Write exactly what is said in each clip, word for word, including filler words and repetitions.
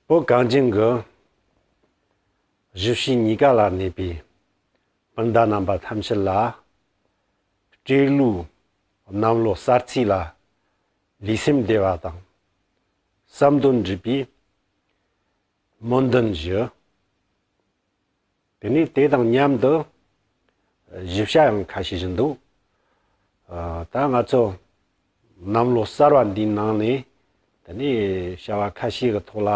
བོད་གངས་ཅན་གྱི་གཞིས་བྱེས་གཉིས་ཀ་ལ་གནས་པའི་སྤུན་ཟླ་རྣམ་པ་ཐམས་ཅད་ལ། སྤྲེལ་ལོའི་གནམ་ལོ་གསར་ཚེས་ལ་ལུས་སེམས་བདེ་བ་དང་། བསམ་དོན་འགྲུབ་པའི་སྨོན་འདུན་ཞུ། དེ་ནས་དེ་དང་མཉམ་དུ་ཨ་ཞིབ་བཤད་ཡང་ཁ་ཤས་ཞུ་འདུག་ཨ་ད་ང་ཚོ་གནམ་ལོ་གསར་བ་འདིའི་ནང་ནས་དེ་ནས་བྱ་བ་ཁ་ཤས་ཀྱི་ཐོག་ལ་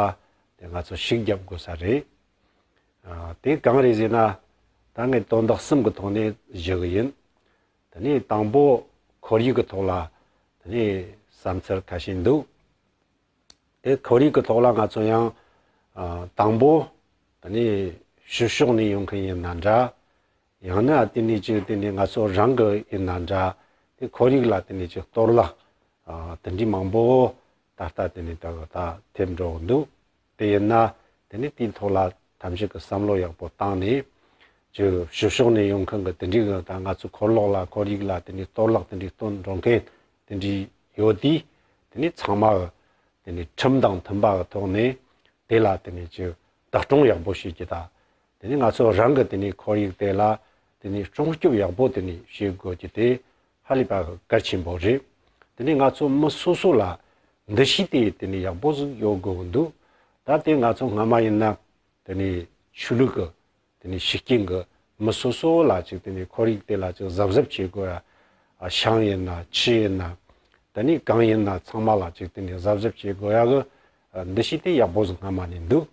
དེ་ང་ཚོ་ཤུགས་རྒྱབ་དགོས་ས་རེད། ཨ་དེ་གང་རེད་ཟེར་ན། ད་ངས་དོན་དག་གསུམ་གྱི་ཐོག་ནས་ཞུ་གི་ཡིན། དེ་ནས་དང་པོ་ཁོར་ཡུག་གི་ཐོག་ལ་དེ་ནས་བསམ་ཚུལ་ཁ་ཤས་འདུག་དེ་ཁོར་ཡུག་གི་ཐོག་ལ་ང་ཚོ་ཡང་ཨ་དང་པོ་དེ་ནས་ཕྱི་ཕྱོགས་ནས་ཡོང་མཁན་ཡིན་ན་འདྲ། ཡང་ན་དེ་ནས་ཅིག་དེ་ནས་ང་ཚོ་རང་གི་ཡིན་ན་འདྲ། དེ་ཁོར་ཡུག་ལ་དེ་ནས་ཅིག་གཏོར་བརླག་ཨ་དེ་འདྲའི་མང་པོ་ད་ལྟ་དེ་ནས་ད་ད་ཐེབས་འགྲོ་གི་འདུག་དེ་ཡིན་ན་དེ་ནས་དེའི་ཐོག་ལ་ཐམས་ཅད་ཀྱི་བསམ་བློ་ཡག་པོ་བཏང་ནས། ཅིག་ཕྱི་ཕྱོགས་ནས་ཡོང་མཁན་གྱི་དེ་འདྲའི་གི་ད་ང་ཚོ་འཁོར་ལོ་ལ་ཁོར་ཡུག་ལ་དེ་འདྲའི་གཏོར་བརླག་དེ་འདྲའི་གཏོང་འགྲོ་མཁན་དེ་འདྲའི་ཡོད་དུས། དེ་ནས་ཚང་མ་གི་དེ་ནས་ཁྲིམས་དང་མཐུན་པ་གི་ཐོག་ནས་དེ་ལ་དེ་ནས་ཅིག་བདག་སྐྱོང་ཡག་པོ་བྱེད་རྒྱུ་དང་། དེ་ནས་ང་ཚོ་རང་གི་དེ་ནས་ཁོར་ཡུག་དེ་ལ་དེ་ནས་སྲུང་སྐྱོབ་ཡག་པོ་དེ་ནས་བྱེད་དགོས་རྒྱུ་དེ་ཧ་ལས་པ་གལ་ཆེན་པོ་རེད། དེ་ནས་ང་ཚོ་མི་སོ་སོ་ལ་འདུ་ཤེས་དེ་དེ་ནས་ཡག་པོ་ཟིག་ཡོད་དགོས་ཀྱི་འདུག་ད་དེ་ང་ཚོ་སྔ་མ་ཡིན་ན་དེ་ནས་ཆོས་ལུགས་ཀྱི་དེ་ནས་ཤུགས་རྐྱེན་གྱིས་མི་སོ་སོ་ལ་ཅིག་དེ་ནས་ཁོར་ཡུག་དེ་ལ་ཅིག་གཟབ་གཟབ་བྱེད་དགོས་ཡ། ཨ་ཤིང་ཡིན་ན་ཆུ་ཡིན་ན། དེ་ནས་གངས་ཡིན་ན་ཚང་མ་ལ་ཅིག་དེ་ནས་གཟབ་གཟབ་བྱེད་དགོས་ཡ་གི་ཨ་འདུ་ཤེས་དེ་ཡག་པོ་ཟིག་སྔ་མ་ནས་འདུག་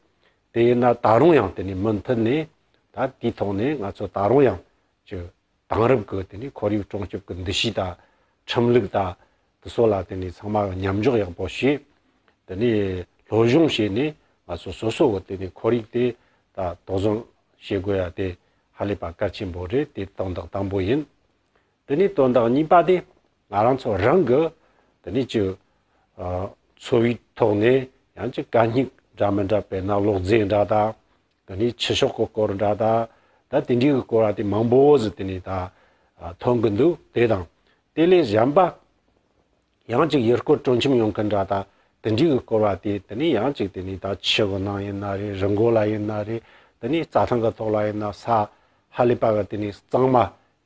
དེ་ཡིན་ན་ད་རུང་ཡང་དེ་ནས་མུ་མཐུད་ནས་ད་དེའི་ཐོག་ནས་ང་ཚོ་ད་རུང་ཡང་ཅིག་དེང་རབས་ཀྱི་དེ་ནས་ཁོར་ཡུག་སྲུང་སྐྱོབ་ཀྱི་འདུ་ཤེས་དང་ཁྲིམས་ལུགས་དང་དེ་ཚོ་ལ་དེ་ནས་ཚང་མ་གི་མཉམ་འཇོག་ཡག་པོ་བྱས། དེ་ནས་སློབ་སྦྱོང་བྱས་ནས་ང་ཚོ་སོ་སོ་གི་དེ་ནས་ཁོར་ཡུག་དེ་ད་དོགས་ཟོན་བྱེད་དགོས་ཡ་དེ་ཧ་ལས་པ་གལ་ཆེན་པོ་རེད། དེ་དོན་དག་དང་པོ་ཡིན། དེ་ནས་དོན་དག་གཉིས་པ་དེ་ང་རང་ཚོ་རང་གི་དེ་ནས་ཅིག་ཨ་འཚོ་བའི་ཐོག་ནས་ཡང་ཅིག་གད་སྙིགས་འདྲ་མི་འདྲ་དཔེར་ན་གློག་རྫས་འདྲ་དང་། དེ་ནས་ཕྱི་ཕྱོགས་ཀྱི་སྐོར་འདྲ་དང་། ད་དེ་འདྲའི་གི་སྐོར་བ་དེ་མང་པོ་ཟིག་དེ་ནས་ད་ཨ་ཐོན་གི་འདུག་དེ་དང་དེ་ལས་གཞན་པ་ཡང་ཅིག་ཡུལ་སྐོར་སྤྲོ་འཆམ་ཡོང་མཁན་འདྲ་དང་། དེ་འདྲའི་གི་སྐོར་བ་དེ་དེ་ནས་ཡང་ཅིག་དེ་ནས་ད་ཆུ་གི་ནང་ཡིན་ན་རེད། རི་མགོ་ལ་ཡིན་ན་རེད། དེ་ནས་རྩྭ་ཐང་གི་ཐོག་ལ་ཡིན་ན། ས་ཧ་ལས་པ་གི་དེ་ནས་གཙང་མ་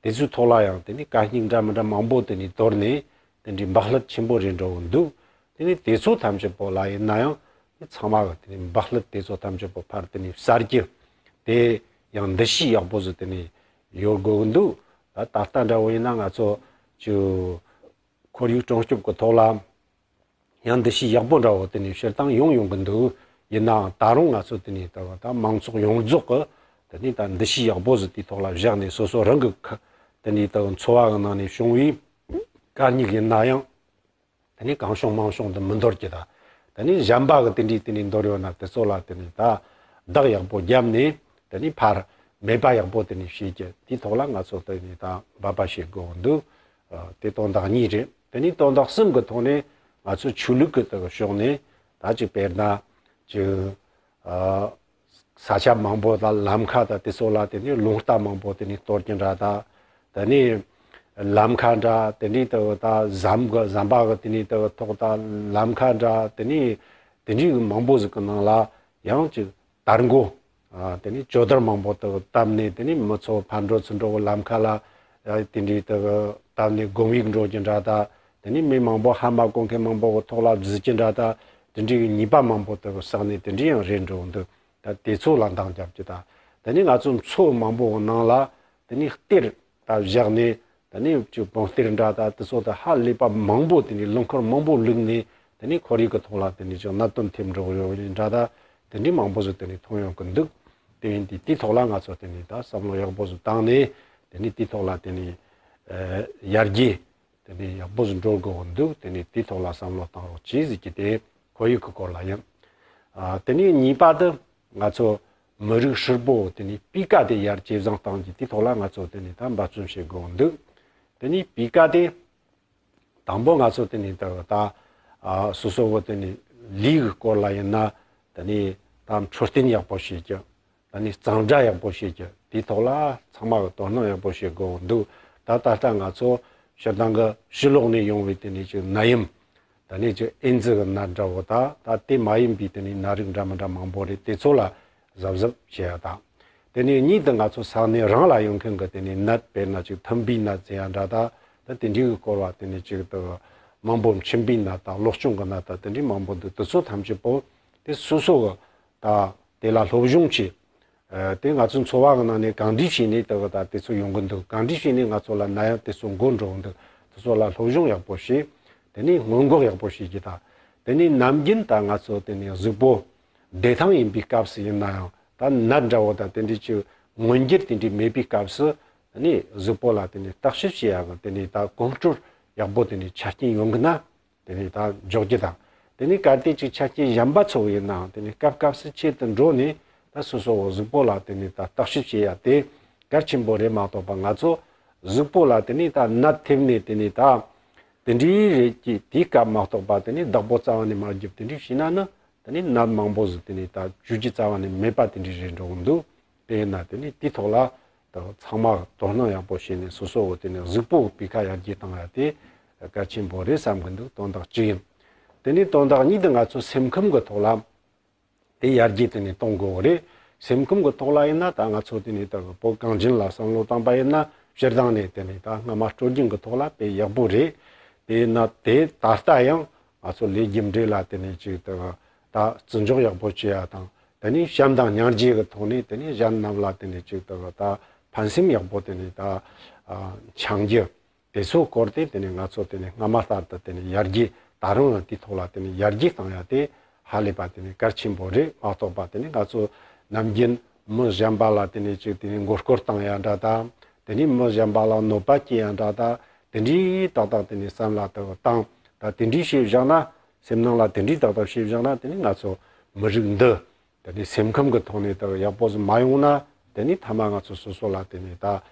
དེ་ཚོའི་ཐོག་ལ་ཡང་དེ་ནས་གད་སྙིགས་འདྲ་མི་འདྲ་མང་པོ་དེ་ནས་དོར་ནས་དེ་འདྲའི་འབག་བསླད་ཆེན་པོ་རེད་འགྲོ་གི་འདུག་དེ་ནས་དེ་ཚོ་ཐམས་ཅད་པོ་ལ་ཡིན་ན་ཡང་དེ་ཚང་མ་གི་དེ་ནས་འབག་བསླད་དེ་ཚོ་ཐམས་ཅད་པོ་ཕར་དེ་ནས་བསལ་རྒྱུ་དེ་ཡང་འདུ་ཤེས་ཡག་པོ་ཟིག་དེ་ནས་ཡོད་དགོས་གི་འདུག་ད་ད་ལྟ་འདྲ་བོ་ཡིན་ན་ང་ཚོ་ཅིག་ཁོར་ཡུག་སྲུང་སྐྱོབ་ཀྱི་ཐོག་ལ་ཡང་འདུ་ཤེས་ཡག་པོ་འདྲ་བོ་དེ་ནས་སྤྱིར་བཏང་ཡོང་ཡོང་གི་འདུག་ཡིན་ནའང་ད་རུང་ང་ཚོ་དེ་ནས་ད་ད་མང་ཚོགས་ཡོངས་རྫོགས་ཀྱི་དེ་ནས་ད་འདུ་ཤེས་ཡག་པོ་ཟིག་དེའི་ཐོག་ལ་བཞག་ནས་སོ་སོ་རང་གི་ཁ་དེ་ནས་ད་འཚོ་བ་གི་ནང་ནས་བྱུང་བའི་གད་སྙིགས་ཡིན་ན་ཡང་། དེ་ནས་གང་བྱུང་མང་བྱུང་དུ་མི་འདོར་གྱི་དང་། དེ་ནས་གཞན་པ་གི་དེ་འདྲའི་དེ་ནས་འདོར་ཡོད་ན་དེ་ཚོ་ལ་དེ་ནས་ད་བདག་ཡག་པོ་བརྒྱབ་ནས་དེ་ནས་ཕར་མེད་པ་ཡག་པོ་དེ་ནས་བྱེད་རྒྱུ་དེའི་ཐོག་ལ་ང་ཚོ་དེ་ནས་ད་འབད་པ་བྱེད་དགོས་འདུག་ཨ་དེ་དོན་དག་གཉིས་རེད། དེ་ནས་དོན་དག་གསུམ་གི་ཐོག་ནས་ང་ཚོ་ཆོས་ལུགས་ཀྱི་དེ་གི་ཕྱོགས་ནས་ད་ཅིག་དཔེར་ན་ཅིག་ཨ། ས་ཆ་མང་པོ་དང་ལམ་ཁ་དང་དེ་ཚོ་ལ་དེ་ནས་རླུང་རྟ་མང་པོ་དེ་ནས་གཏོར་གྱི་འདྲ་དང་། དེ་ནས་ལམ་ཁ་འདྲ་དེ་འདྲའི་དེ་ད་ཟམ་གི་ཟམ་པ་གི་དེ་ནས་དེ་ཐོག་དང་ལམ་ཁ་འདྲ་དེ་ནས་དེ་འདྲའི་མང་པོ་ཟིག་གི་ནང་ལ་ཡང་ཅིག་དར་མགོ་ཨ་དེ་ནས་ཅོ་དར་མང་པོ་དེ་བཏབ་ནས་དེ་ནས་མི་ཚོ་ཕར་འགྲོ་ཚུར་འགྲོ་གི་ལམ་ཁ་ལ་ཨ་དེ་འདྲའི་དེ་བཏབ་ནས་སྒོམ་ཡིག་འགྲོ་གྱི་འདྲ་དང་། དེ་ནས་མི་མང་པོ་ཧ་མ་གོ་མཁན་མང་པོ་གི་ཐོག་ལ་བརྫིས་ཀྱི་འདྲ་དང་། དེ་འདྲའི་ཉེས་པ་མང་པོ་དེ་བསགས་ནས་དེ་འདྲའི་ཡང་རེད་འགྲོ་གི་འདུག་ད་དེ་ཚོ་ལ་འདང་རྒྱབ་ཀྱི་དང་། དེ་ནས་ང་ཚོ་མཚོ་མང་པོ་གི་ནང་ལ་དེ་ནས་གཏེར་ད་བཞག་ནས་དེ་ནས་ཅིག་བོང་གཏེར་འདྲ་དང་དེ་ཚོ་ད་ཧ་ལས་པ་མང་པོ་དེ་ནས་རླངས་འཁོར་མང་པོ་བླུགས་ནས་དེ་ནས་ཁོར་ཡུག་གི་ཐོག་ལ་དེ་ནས་ཅིག་གནད་དོན་ཐེབས་འགྲོ་གི་ཡོད་འདྲ་དང་། དེ་འདྲའི་མང་པོ་ཟིག་དེ་ནས་མཐོང་ཡོང་གི་འདུག་དེ་ཡིན་དུས་དེའི་ཐོག་ལ་ང་ཚོ་དེ་ནས་ད་བསམ་བློ་ཡག་པོ་ཟིག་བཏང་ནས་དེ་ནས་དེའི་ཐོག་ལ་དེ་ནས་ཨ་ཡར་རྒྱས་དེ་ནས་ཡག་པོ་ཟིག་འགྲོ་དགོས་འདུག་དེ་ནས་དེའི་ཐོག་ལ་བསམ་བློ་བཏང་རོགས་གྱིས་ཟེར་གྱི་དེ་ཁོར་ཡུག་གི་སྐོར་ལ་ཡིན། ཨ་དེ་ནས་གཉིས་པ་དེ་ང་ཚོ་མི་རིགས་ཧྲིལ་པོ་དེ་ནས་སྤུས་ཀ་དེ་ཡར་ཇེ་བཟང་གཏང་རྒྱུ་དེའི་ཐོག་ལ་ང་ཚོ་དེ་ནས་ད་འབད་བརྩོན་བྱེད་དགོས་འདུག་དེ་ནས་སྤུས་ཀ་དེ་དང་པོ་ང་ཚོ་དེ་ནས་ད་ད་ཨ་སོ་སོ་བོ་དེ་ནས་ལུས་ཀྱི་སྐོར་ལ་ཡིན་ན་དེ་ནས་ད་འཕྲོད་བསྟེན་ཡག་པོ་བྱེད་རྒྱུ། ད་ནི་གཙང་སྦྲ་ཡག་པོ་བྱེད་རྒྱུ་དེའི་ཐོག་ལ་ཚང་མ་གི་དོ་སྣང་ཡག་པོ་བྱེད་དགོས་འདུག་ད་ད་ལྟ་ང་ཚོ་སྤྱིར་བཏང་གི་ཕྱི་ལོགས་ནས་ཡོང་བའི་དེ་ནས་ཅིག་ནད་ཡམས་ ད་ནི་ཅིག་ཨེ་ཛི་གི་ནད་འདྲ་བོ་དང་ད་དེ་མ་ཡིན་པའི་དེ་ནི་ནད་རིགས་འདྲ་མི་འདྲ་མང་པོ་རེད། དེ་ཚོ་ལ་གཟབ་གཟབ་བྱེད་ཡ་དང་། དེ་ནི་གཉིས་དེ་ང་ཚོ་ས་གནས་རང་ལ་ཡོད་མཁན་གྱི་དེ་ནི་ནད་དཔེར་ན་ཅིག་ཐུམ་པའི་ནད་ཟེར་ཡ་འདྲ་དང་། ད་དེ་འདྲའི་གི་སྐོར་བ་དེ་ནི་ཅིག་ཏུ་མང་པོ་མཆིན་པའི་ནད་དང་གློ་གཅོང་གི་ནད་དང་དེ་འདྲའི་མང་པོ་འདུག་དེ་ཚོ་ཐམས་ཅད་པོ་དེ་སོ་སོ་གི་ད་དེ་ལ་སློབ་སྦྱོང་བྱེད། ཨ། དེ་ང་ཚོའི་འཚོ་བ་གི་ནང་ནས་གང་འདྲ་བྱས་ནས་དེ་གི་ད་དེ་ཚོ་ཡོང་གི་འདུག་གང་འདྲ་བྱས་ནས་ང་ཚོ་ལ་ནད་ཡམས་དེ་ཚོ་འགོ་འགྲོ་གི་འདུག་དེ་ཚོ་ལ་སློབ་སྦྱོང་ཡག་པོ་བྱས། དེ་ནས་སྔོན་འགོག་ཡག་པོ་བྱེད་རྒྱུ་དང་། དེ་ནས་ནམ་རྒྱུན་ད་ང་ཚོ་དེ་ནས་གཟུགས་པོ་བདེ་ཐང་ཡིན་པའི་སྐབས་སུ་ཡིན་ན་ཡང་ད་ནད་འདྲ་བོ་དང་དེ་འདྲའི་ཅིག་མངོན་འགྱུར་དེ་འདྲའི་མེད་པའི་སྐབས་སུ། དེ་ནས་གཟུགས་པོ་ལ་དེ་ནས་བརྟག་ཞིབ་བྱེད་ཡག་གི་དེ་ནས་ད་གོམས་སྲོལ་ཡག་པོ་དེ་ནས་ཆ་རྐྱེན་ཡོང་གི་ན། དེ་ནས་ད་འཇོག་རྒྱུ་དང་། དེ་ནས་གལ་ཏེ་ཅིག་ཆ་རྐྱེན་གཞན་པ་ཚོ་ཡིན་ནའང་དེ་ནས་སྐབས་སྐབས་སུ་ཆེད་དུ་འགྲོ་ནས་ད་སོ་སོ་གི་གཟུགས་པོ་ལ་དེ་ནས་ད་བརྟག་ཞིབ་བྱེད་ཡ་དེ་གལ་ཆེན་པོ་རེད་མ་གཏོགས་པ། ང་ཚོ་གཟུགས་པོ་ལ་དེ་ནས་ད་ནད་ཐེབས་ནས་དེ་ནས་ད་དེ་འདྲའི་རེད་ཀྱི་དེའི་སྐབས་མ་གཏོགས་པ། དེ་ནས་བདག་པོ་རྩ་བ་ནས་མ་བརྒྱབ་དེ་འདྲའི་བྱས་ན་ནི་དེ་ནས་ནད་མང་པོ་ཟིག་དེ་ནས་ད་བཅོས་རྒྱུ་རྩ་བ་ནས་མེད་པ་དེ་འདྲའི་རེད་འགྲོ་གི་འདུག་དེ་ཡིན་ན་དེ་ནི་དེའི་ཐོག་ལ་ད་ཚང་མ་དོ་སྣང་ཡག་པོ་བྱས་ནས་སོ་སོ་བོ་དེ་ནི་གཟུགས་པོ་སྤུས་ཀ་ཡར་རྒྱས་བཏང་ཡ་དེ་གལ་ཆེན་པོ་རེད་བསམ་གི་འདུག་དོན་དག་གཅིག་ཡིན། དེ་ནི་དོན་དག་གཉིས་དེ་ང་ཚོ་སེམས་ཁམས་ཀྱི་ཐོག་ལ་དེ་ཡར་རྒྱས་དེ་ནི་གཏོང་དགོས་བོ་རེད། སེམས་ཁམས་ཀྱི་ཐོག་ལ་ཡིན་ན་ད་ང་ཚོ་དེ་ནི་ད་བོད་གངས་ཅན་ལ་བསམ་བློ་བཏང་པ་ཡིན་ན་སྤྱིར་བཏང་ནས་དེ་ནི་ད་སྔ་མ་སྲོལ་རྒྱུན་གྱི་ཐོག་ལ་དཔེ་ཡག་པོ་རེད། དེ་ཡིན་ན་དེ་ད་ལྟ་ཡང་ང་ཚོ་ལས་རྒྱུ་འབྲས་ལ་དེ་ནི་ཅིག་ད་ད་བརྩི་འཇོག་ཡག་པོ་བྱེད་ཡ་དང་། དེ་ནས་བྱམས་དང་སྙིང་རྗེ་གི་ཐོག་ནས་དེ་ནས་གཞན་རྣམས་ལ་དེ་ནས་ཅིག་ད་ད་ཕན་སེམས་ཡག་པོ་དེ་ནས་ད་ཨ་འཆང་རྒྱུ། དེ་ཚོ་སྐོར་དེ་དེ་ནས་ང་ཚོ་དེ་ནས་སྔ་མ་ལྟར་དུ་དེ་ནས་ཡར་རྒྱས། ད་རུང་ཡང་དེའི་ཐོག་ལ་དེ་ནས་ཡར་རྒྱས་བཏང་ཡ་དེ་ཧ་ལས་པ་དེ་ནས་གལ་ཆེན་པོ་རེད་མ་གཏོགས་པ། དེ་ནས་ང་ཚོ་ནམ་རྒྱུན་མི་གཞན་པ་ལ་དེ་ནས་ཅིག་དེ་ནས་མགོ་སྐོར་བཏང་ཡ་འདྲ་དང་། དེ་ནས་མི་གཞན་པ་ལ་གནོད་པ་སྐྱེལ་ཡ་འདྲ་དང་། དེ་འདྲའི་ཏག་ཏག་དེ་ནས་བསམ་བློ་དེ་བཏང་། ད་དེ་འདྲའི་བྱས་བཞག་ན། སེམས་ནང་ལ་དེ་འདྲའི་ཏག་ཏག་བྱས་བཞག་ན། དེ་ནས་ང་ཚོ་མི་རིགས་འདི་དེ་ནས་སེམས་ཁམས་ཀྱི་ཐོག་ནས་ད་ཡག་པོ་ཟིག་མ་ཡོང་ན། དེ་ནས་མཐའ་མ་ང་ཚོ་སོ་སོ་ལ་དེ་ནས་ད་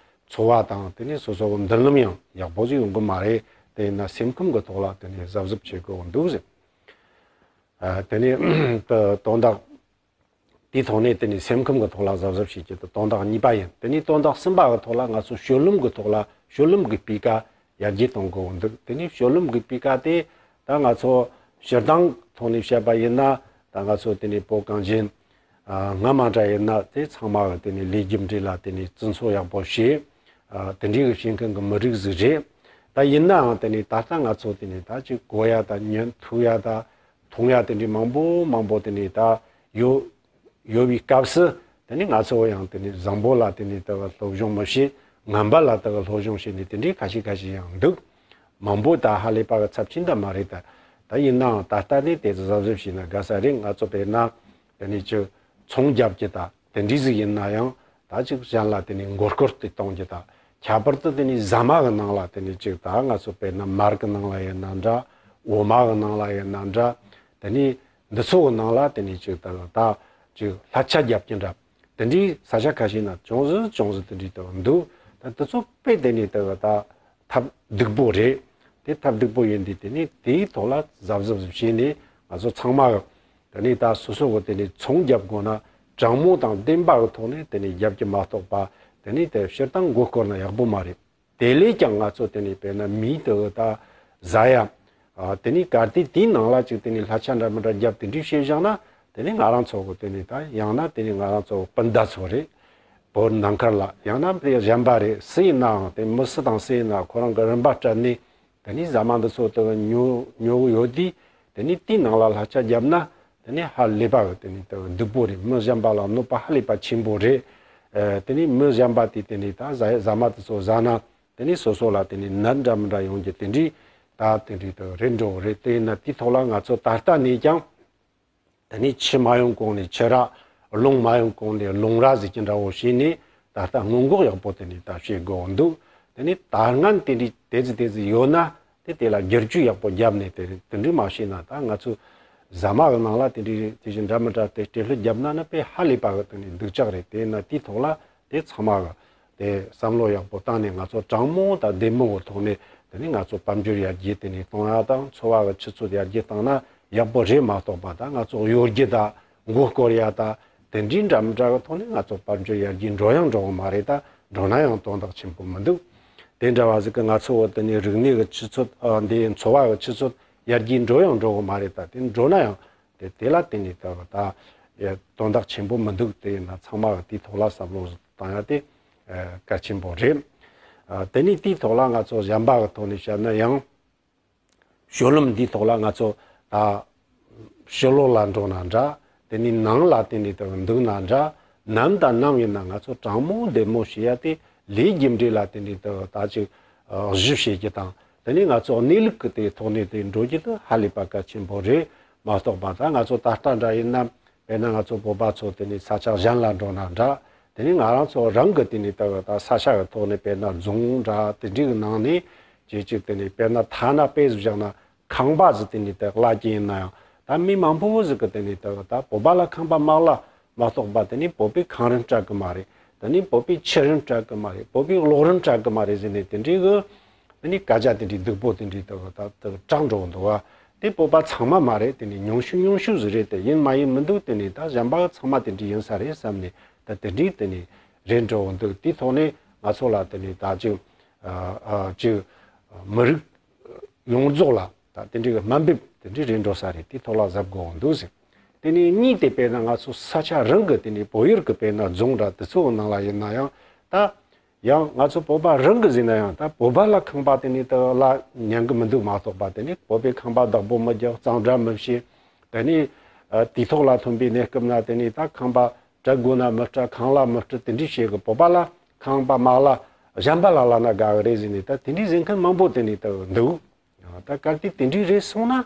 འཚོ་བ་དང་དེ་ནས་སོ་སོ་གི་མདུན་ལམ་ཡང་ཡག་པོ་ཟིག་ཡོང་གི་མ་རེད། དེ་ཡིན་ན་སེམས་ཁམས་ཀྱི་ཐོག་ལ་དེ་ནས་གཟབ་གཟབ་བྱེད་དགོས་འདུག་ཟེར། ཨ། དེ་ནས་ད་དོན་དག་དེའི་ཐོག་ནས་དེ་ནས་སེམས་ཁམས་ཀྱི་ཐོག་ལ་གཟབ་གཟབ་བྱེད་རྒྱུ་དེ་དོན་དག་གཉིས་པ་ཡིན། དེ་ནས་དོན་དག་གསུམ་པ་གི་ཐོག་ལ་ང་ཚོ་སྤྱོད་ལམ་གྱི་ཐོག་ལ་སྤྱོད་ལམ་གྱི་སྤུས་ཀ་ཡར་རྒྱས་གཏོང་དགོས་འདུག་དེ་ནས་སྤྱོད་ལམ་གྱི་སྤུས་ཀ་དེ་ད་ང་ཚོ་སྤྱིར་བཏང་ཐོག་ནས་བཤད་པ་ཡིན་ན། ད་ང་ཚོ་དེ་ནས་བོད་གངས་ཅན་ཨ་སྔ་མ་འདྲ་ཡིན་ན་དེ་ཚང་མ་གི་དེ་ནས་ལས་རྒྱུ་འབྲས་ལ་དེ་ནས་བརྩི་འཇོག་ཡག་པོ་བྱེད། ཨ། དེ་འདྲའི་གི་བྱེད་མཁན་གི་མི་རིགས་ཟིག་རེད། ད་ཡིན་ནའང་དེ་ནས་ད་ལྟ་ང་ཚོ་དེ་ནས་ད་ཅིག་གོ་ཡ་ད་ཉན་ཐོས་ཡ་ད་མཐོང་ཡ་དེ་འདྲའི་མང་པོ་མང་པོ་དེ་ནས་ད་ཡོད། ཡོད་པའི་སྐབས་སུ་དེ་ནས་ང་ཚོ་ཡང་དེ་ནས་བཟང་པོ་ལ་དེ་ནས་ད་ག་སློབ་སྦྱོང་མི་བྱེད། ངན་པ་ལ་ད་ག་སློབ་སྦྱོང་བྱེད་ནས་དེ་འདྲའི་ཁ་ཤས་ཁ་ཤས་ཡང་འདུག་མང་པོ་ད་ཧ་ལས་པ་གི་ཚབས་ཆེན་ད་མ་རེད་ད། ད་ཡིན་ནའང་ད་ལྟ་ནས་དེ་ཚོ་གཟབ་གཟབ་བྱས་ན་དགའ་ས་རེད། ང་ཚོ་དཔེར་ན་དེ་ནས་ཅིག་ཚོང་རྒྱབ་ཀྱི་ད་དེ་འདྲའི་ཟིག་ཡིན་ན་ཡང་ད་ཅིག་གཞན་ལ་དེ་ནས་མགོ་སྐོར་དེ་གཏོང་རྒྱུ་ད། ཁྱད་པར་དུ་དེ་ནས་ཟ་མ་གི་ནང་ལ་དེ་ནས་ཅིག་ད་ང་ཚོ་དཔེར་ན་མར་གི་ནང་ལ་ཡིན་ན་འདྲ། འོ་མ་གི་ནང་ལ་ཡིན་ན་འདྲ། དེ་ནས་འདི་ཚོ་གི་ནང་ལ་དེ་ནས་ཅིག་ད་ད་ཅིག་ལྷད་ཆ་རྒྱབ་ཀྱི་འདྲ། དེ་འདྲའི་ས་ཆ་ཁ་ཤས་ན་ཅུང་ཟད་ཅུང་ཟད་དེ་འདྲའི་ད་འདུག་ད་དེ་ཚོ་དཔེ་དེ་ནས་ད་ད་ཐབས་སྡུག་པོ་རེད། དེ་ཐབས་སྡུག་པོ་ཡིན་དུས་དེ་ནས་དེའི་ཐོག་ལ་གཟབ་གཟབ་བྱས་ནས་ང་ཚོ་ཚང་མ་གི་དེ་ནས་ད་སོ་སོ་གི་དེ་ནས་ཚོང་རྒྱབ་དགོས་ན་དྲང་མོ་དང་བདེན་པ་གི་ཐོག་ནས་དེ་ནས་རྒྱབ་ཀྱི་མ་གཏོགས་པ། དེ་ནས་དེ་སྤྱིར་བཏང་མགོ་སྐོར་ན་ཡག་པོ་མ་རེད། དེ་ལས་ཀྱང་ང་ཚོ་དེ་ནས་དཔེར་ན་མི་དེ་གི་ད་ཟ་ཡ། ཨ། དེ་ནས་གལ་ཏེ་དེའི་ནང་ལ་ཅིག་དེ་ནས་ལྷད་ཆ་འདྲ་མི་འདྲ་རྒྱབ་དེ་འདྲའི་བྱས་བཞག་ན། དེ་ནས་ང་རང་ཚོ་གི་དེ་ནས་ད་ཡང་ན་དེ་ནས་ང་རང་ཚོ་སྤུན་ཟླ་ཚོ་རེད། བོད་ནང་ཁུལ་ལ་ཡང་ན་དེ་གཞན་པ་རེད། སུ་ཡིན་ནའང་དེ་མི་སུ་དང་སུ་ཡིན་ན་ཁོ་རང་གི་རིན་པ་སྤྲད་ནས་དེ་ནས་ཟ་མ་འདི་ཚོ་དེ་ཉོ་ཉོ་གི་ཡོད་དུས། དེ་ནས་དེའི་ནང་ལ་ལྷད་ཆ་བརྒྱབ་ན་དེ་ནས་ཧ་ལས་པ་གི་དེ་ནས་དེ་སྡུག་པོ་རེད། མི་གཞན་པ་ལ་གནོད་པ་ཧ་ལས་པ་ཆེན་པོ་རེད། ཨ། དེ་ནས་མི་གཞན་པ་དེ་དེ་ནས་ད་ཟ་ཟ་མ་དེ་ཚོ་ཟ་ན་དེ་ནས་སོ་སོ་ལ་དེ་ནས་ནད་འདྲ་མི་འདྲ་ཡོང་རྒྱུ་དེ་འདྲའི་ད་དེ་འདྲའི་དེ་རེད་འགྲོ་གི་རེད། དེ་ཡིན་ན་དེའི་ཐོག་ལ་ང་ཚོ་ད་ལྟ་ནས་ཀྱང་དེ་ནས་ཆུ་མ་ཡོང་གོང་ནས་ཆུ་རགས། རླུང་མ་ཡོང་གོང་ནས་རླུང་ར་ཟེར་གྱི་འདྲ་བོ་བྱས་ནས་ད་ལྟ་སྔོན་འགོག་ཡག་པོ་དེ་ནས་ད་བྱེད་དགོས་འདུག་དེ་ནས་ད་སྔོན་དེ་འདྲའི་དེ་ཙི་དེ་ཙི་ཡོད་ན། དེ་དེ་ལ་བསྒྱུར་བཅོས་ཡག་པོ་བརྒྱབ་ནས་དེ་དེ་འདྲ་མ་བྱས་ན། ད་ང་ཚོ་ཟ་མ་གི་ནང་ལ་དེ་འདྲའི་དེ་བཞིན་འདྲ་མི་འདྲ་དེ་སྤྲད་ལྷོད་བརྒྱབ་ན་ནི་དཔེ་ཧ་ལས་པ་གི་དེ་ནས་སྡུག་ཅག་རེད། དེ་ན་དེའི་ཐོག་ལ་དེ་ཚང་མ་གི་དེ་བསམ་བློ་ཡག་པོ་བཏང་ནས་ང་ཚོ་དྲང་མོ་དང་བདེ་མོ་གི་ཐོག་ནས་དེ་ནས་ང་ཚོ་དཔལ་འབྱོར་ཡར་རྒྱས་དེ་ནས་གཏོང་ཡ་དང་། འཚོ་བ་གི་ཆུ་ཚད་ཡར་རྒྱས་བཏང་ན་ཡག་པོ་རེད་མ་གཏོགས་པ། ད་ང་ཚོ་གཡོ་སྒྱུ་དང་མགོ་སྐོར་ཡ་དང་དེ་འདྲའི་འདྲ་མི་འདྲ་གི་ཐོག་ནས་ང་ཚོ་དཔལ་འབྱོར་ཡར་རྒྱས་འགྲོ་ཡང་འགྲོ་གི་མ་རེད། ད་འགྲོ་ན་ཡང་དོན་དག་ཆེན་པོ་མི་འདུག་དེ་འདྲ་བ་ཟིག་གི་ང་ཚོ་བོད་དེ་ནས་རིག་གནས་ཀྱི་ཆུ་ཚད། ཨ། འདི་འཚོ་བ་གི་ཆུ་ཚད་ ཡར་རྒྱས་འགྲོ་ཡང་འགྲོ་གི་མ་རེད། ད་དེ་འགྲོ་ན་ཡང་དེ་དེ་ལ་བརྟེན་ནས་ད་ད་དོན་དག་ཆེན་པོ་མི་འདུག། དེ་ཡིན་ན་ཚང་མ་གི་དེའི་ཐོག་ལ་བསམ་བློ་བཏང་ཡ་དེ་གལ་ཆེན་པོ་རེད། དེ་ནས་དེའི་ཐོག་ལ་ང་ཚོ་གཞན་པ་གི་ཐོག་ནས་བཤད་ན་ཡང་། ཤོ་ལོམ་འདིའི་ཐོག་ལ་ང་ཚོ་ད་ཕྱི་ལོགས་ལ་འགྲོ་ན་འདྲ། དེ་ནས་ནང་ལ་དེ་ནས་ད་འདུག་ན་འདྲ། ནམ་དང་ནམ་ཡིན་ན་ང་ཚོ་དྲང་མོ་བདེ་མོ་བྱེད་ཡ་དེ་ལས་རྒྱུ་འབྲས་ལ་དེ་ནས་ད་ད་ཅིག་གཞི་བྱེད་རྒྱུ་དང་། དེ་ནས་ང་ཚོ་གནས་ལུགས་ཀྱི་དེ་ཐོག་ནས་དེ་འགྲོ་རྒྱུ་དེ་ཧ་ལས་པ་གལ་ཆེན་པོ་རེད། མ་གཏོགས་པ་ད་ང་ཚོ་ད་ལྟ་འདྲ་ཡིན་ན། དཔེར་ན་ང་ཚོ་བོད་པ་ཚོ་དེ་ནས་ས་ཆ་གཞན་ལ་འགྲོ་ན་འདྲ། དེ་ནས་ང་རང་ཚོ་རང་གི་དེ་ནས་ད་ད་ས་ཆ་གི་ཐོག་ནས་དཔེར་ན་རྫོང་འདྲ་དེ་འདྲའི་གི་ནང་ནས་ཅིག་ཅིག་དེ་ནས་དཔེར་ན་ཐ་ན་དཔེ་བཞག་ན་ཁང་པ་ཟིག་དེ་ནས་ད་གླ་རྒྱུ་ཡིན་ན་ཡང་ད་མི་མང་པོ་ཟིག་གི་དེ་ནས་ད་ད་བོད་པ་ལ་ཁང་པ་མ་གླ་མ་གཏོགས་པ་དེ་ནས་བོད་པའི་ཁང་རིན་སྤྲད་གི་མ་རེད། དེ་ནས་བོད་པའི་ཕྱི་རིན་སྤྲད་གི་མ་རེད། བོད་པའི་གློག་རིན་སྤྲད་གི་མ་རེད་ཟེར་ནས་དེ་འདྲའི་གི་དེ་ནས་སྐད་ཆ་དེ་འདྲའི་སྡུག་པོ་དེ་འདྲའི་ད་ད་ད་གྲགས་འགྲོ་གི་འདུག་བ། དེ་བོད་པ་ཚང་མ་མ་རེད། དེ་ནས་ཉུང་ཤོས་ཉུང་ཤོས་ཟིག་རེད། དེ་ཡིན་མ་ཡིན་མི་འདུག། དེ་ནས་ད་གཞན་པ་ཚང་མ་དེ་འདྲའི་ཡིན་ས་རེད་བསམ་ནས་ད་དེ་འདྲའི་དེ་ནས་རེད་འགྲོ་གི་འདུག། དེའི་ཐོག་ནས་ང་ཚོ་ལ་དེ་ནས་ད་ཅིག་ཨ་ཨ་ཅིག་མི་རིགས་ཡོངས་རྫོགས་ལ་ད་དེ་འདྲའི་གི་དམའ་འབེབས་དེ་འདྲའི་རེད་འགྲོ་ས་རེད། དེའི་ཐོག་ལ་གཟབ་དགོས་གི་འདུག་ཟེར། དེ་ནས་གཉིས་དེ་དཔེར་ན་ང་ཚོ་ས་ཆ་རང་གི་དེ་ནས་བོད་ཡུལ་གི་དཔེར་ན་རྫོང་འདྲ་དེ་ཚོའི་ནང་ལ་ཡིན་ན་ཡང་ད། ཡང་ང་ཚོ་བོད་པ་རང་གི་ཟེར་ན་ཡང་ད་བོད་པ་ལ་ཁང་པ་དེ་ནས་ད་གླ་ཉན་གི་མི་འདུག་མ་གཏོགས་པ། དེ་ནས་བོད་པའི་ཁང་པ་བདག་པོ་མི་རྒྱག། གཙང་སྦྲ་མི་བྱེད། དེ་ནས་ཨ་དུས་ཐོག་ལ་ཐོན་པའི་གནས་སྐབས་ན་དེ་ནས་ད་ཁང་པ་སྤྲད་དགོས་ན་མི་སྤྲད། ཁང་གླ་མི་སྤྲད། དེ་འདྲས་བྱེད་གི། བོད་པ་ལ་ཁང་པ་མ་གླ་གཞན་པ་ལ་གླ་ན་དགའ་གི་རེད་ཟེར་ནས་ད་དེ་འདྲས་ཟེར་མཁན་མང་པོ་དེ་ནས་ད་འདུག། ད་གལ་ཏེ་དེ་འདྲས་རེད་སོང་ན།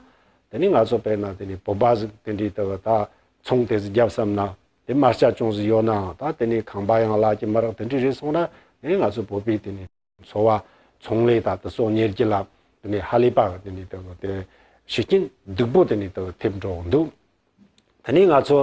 དེ་ནས་ང་ཚོ་དཔེར་ན་དེ་ནས་བོད་པ་ཟིག་དེ་འདྲས་ད་ད་ཚོང་དེ་ཟིག་བརྒྱབ་བསམ་ན། དེ་མ་རྩ་ཅུང་ཟིག་ཡོད་ནའང་ད་དེ་ནས་ཁང་པ་ཡང་གླ་རྒྱུ་མི་རག། དེ་འདྲས་རེད་སོང་ན་དེ་ནས་ང་ཚོ་བོད་པའི་དེ་ནས་འཚོ་བ་ཚོང་ལས་དང་དེ་ཚོ་གཉེར་རྒྱུ་ལ་དེ་ནས་ཧ་ལས་པ་དེ་ནས་ད་དེ་ཤུགས་རྐྱེན་སྡུག་པོ་དེ་ནས་ད་ཐེབས་འགྲོ་འདུག། དེ་ནས་ང་ཚོ་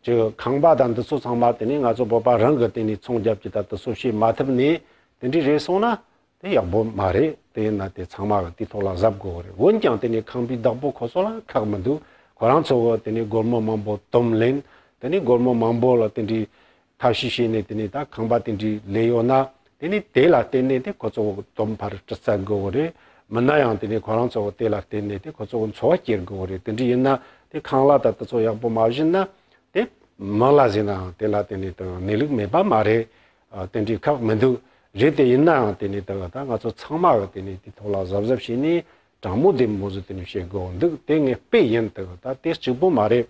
ཅིག་ཁང་པ་དང་འདི་ཚོ་ཚང་མ་དེ་ནས་ང་ཚོ་བོད་པ་རང་གི་དེ་ནས་ཚོང་རྒྱབ་ཀྱི་དང་དེ་ཚོ་བྱེད་མ་ཐུབ་ནས་དེ་འདྲས་རེད་སོང་ན་དེ་ཡག་པོ་མ་རེད། དེ་ཡིན་ན་དེ་ཚང་མ་གི་དེའི་ཐོག་ལ་གཟབ་དགོས་རེད། འོན་ཀྱང་དེ་ནས་ཁང་པའི་བདག་པོ་ཁོ་ཚོ་ལ་ཁག་མི་འདུག། ཁོ་རང་ཚོ་གི་དེ་ནས་སྒོར་མོ་མང་པོ་དོམ་ལེན། དེ་ནས་སྒོར་མོ་མང་པོ་ལ་དེ་འདྲས་ཐབས་ཤེས་བྱས་ནས་དེ་ནས་ད་ཁང་པ་དེ་འདྲས་ལས་ཡོད་ན། དེ་ནས་དེ་ལ་བརྟེན་ནས་དེ་ཁོ་ཚོ་དོམ་ཕར་སྤྲད་ཚར་དགོས་རེད། མིན་ན་ཡང་དེ་ནས་ཁོ་རང་ཚོ་དེ་ལ་བརྟེན་ནས་དེ་ཁོ་ཚོ་འཚོ་བ་སྐྱེལ་དགོས་རེད། དེ་འདྲ་ཡིན་ན་དེ་ཁང་གླ་དང་དེ་ཚོ་ཡག་པོ་མ་བྱིན་ན་དེ་མི་ལ་ཟིན་ནའང་དེ་ལ་བརྟེན་ནས་དེ་གནས་ལུགས་མེད་པ་མ་རེད། ཨ་དེ་འདྲའི་ཁག་མི་འདུག། རེད་དེ་ཡིན་ནའང་དེ་ནས་དེ་ད་ང་ཚོ་ཚང་མ་གི་དེ་ནས་དེ་ཐོག་ལ་གཟབ་གཟབ་བྱས་ནས། དྲང་མོ་བདེ་མོ་ཟིག་དེ་ནས་བྱེད་དགོས་འདུག། དེ་ངས་དཔེ་ཡིན་དུ་ད་དེ་གཅིག་པོ་མ་རེད།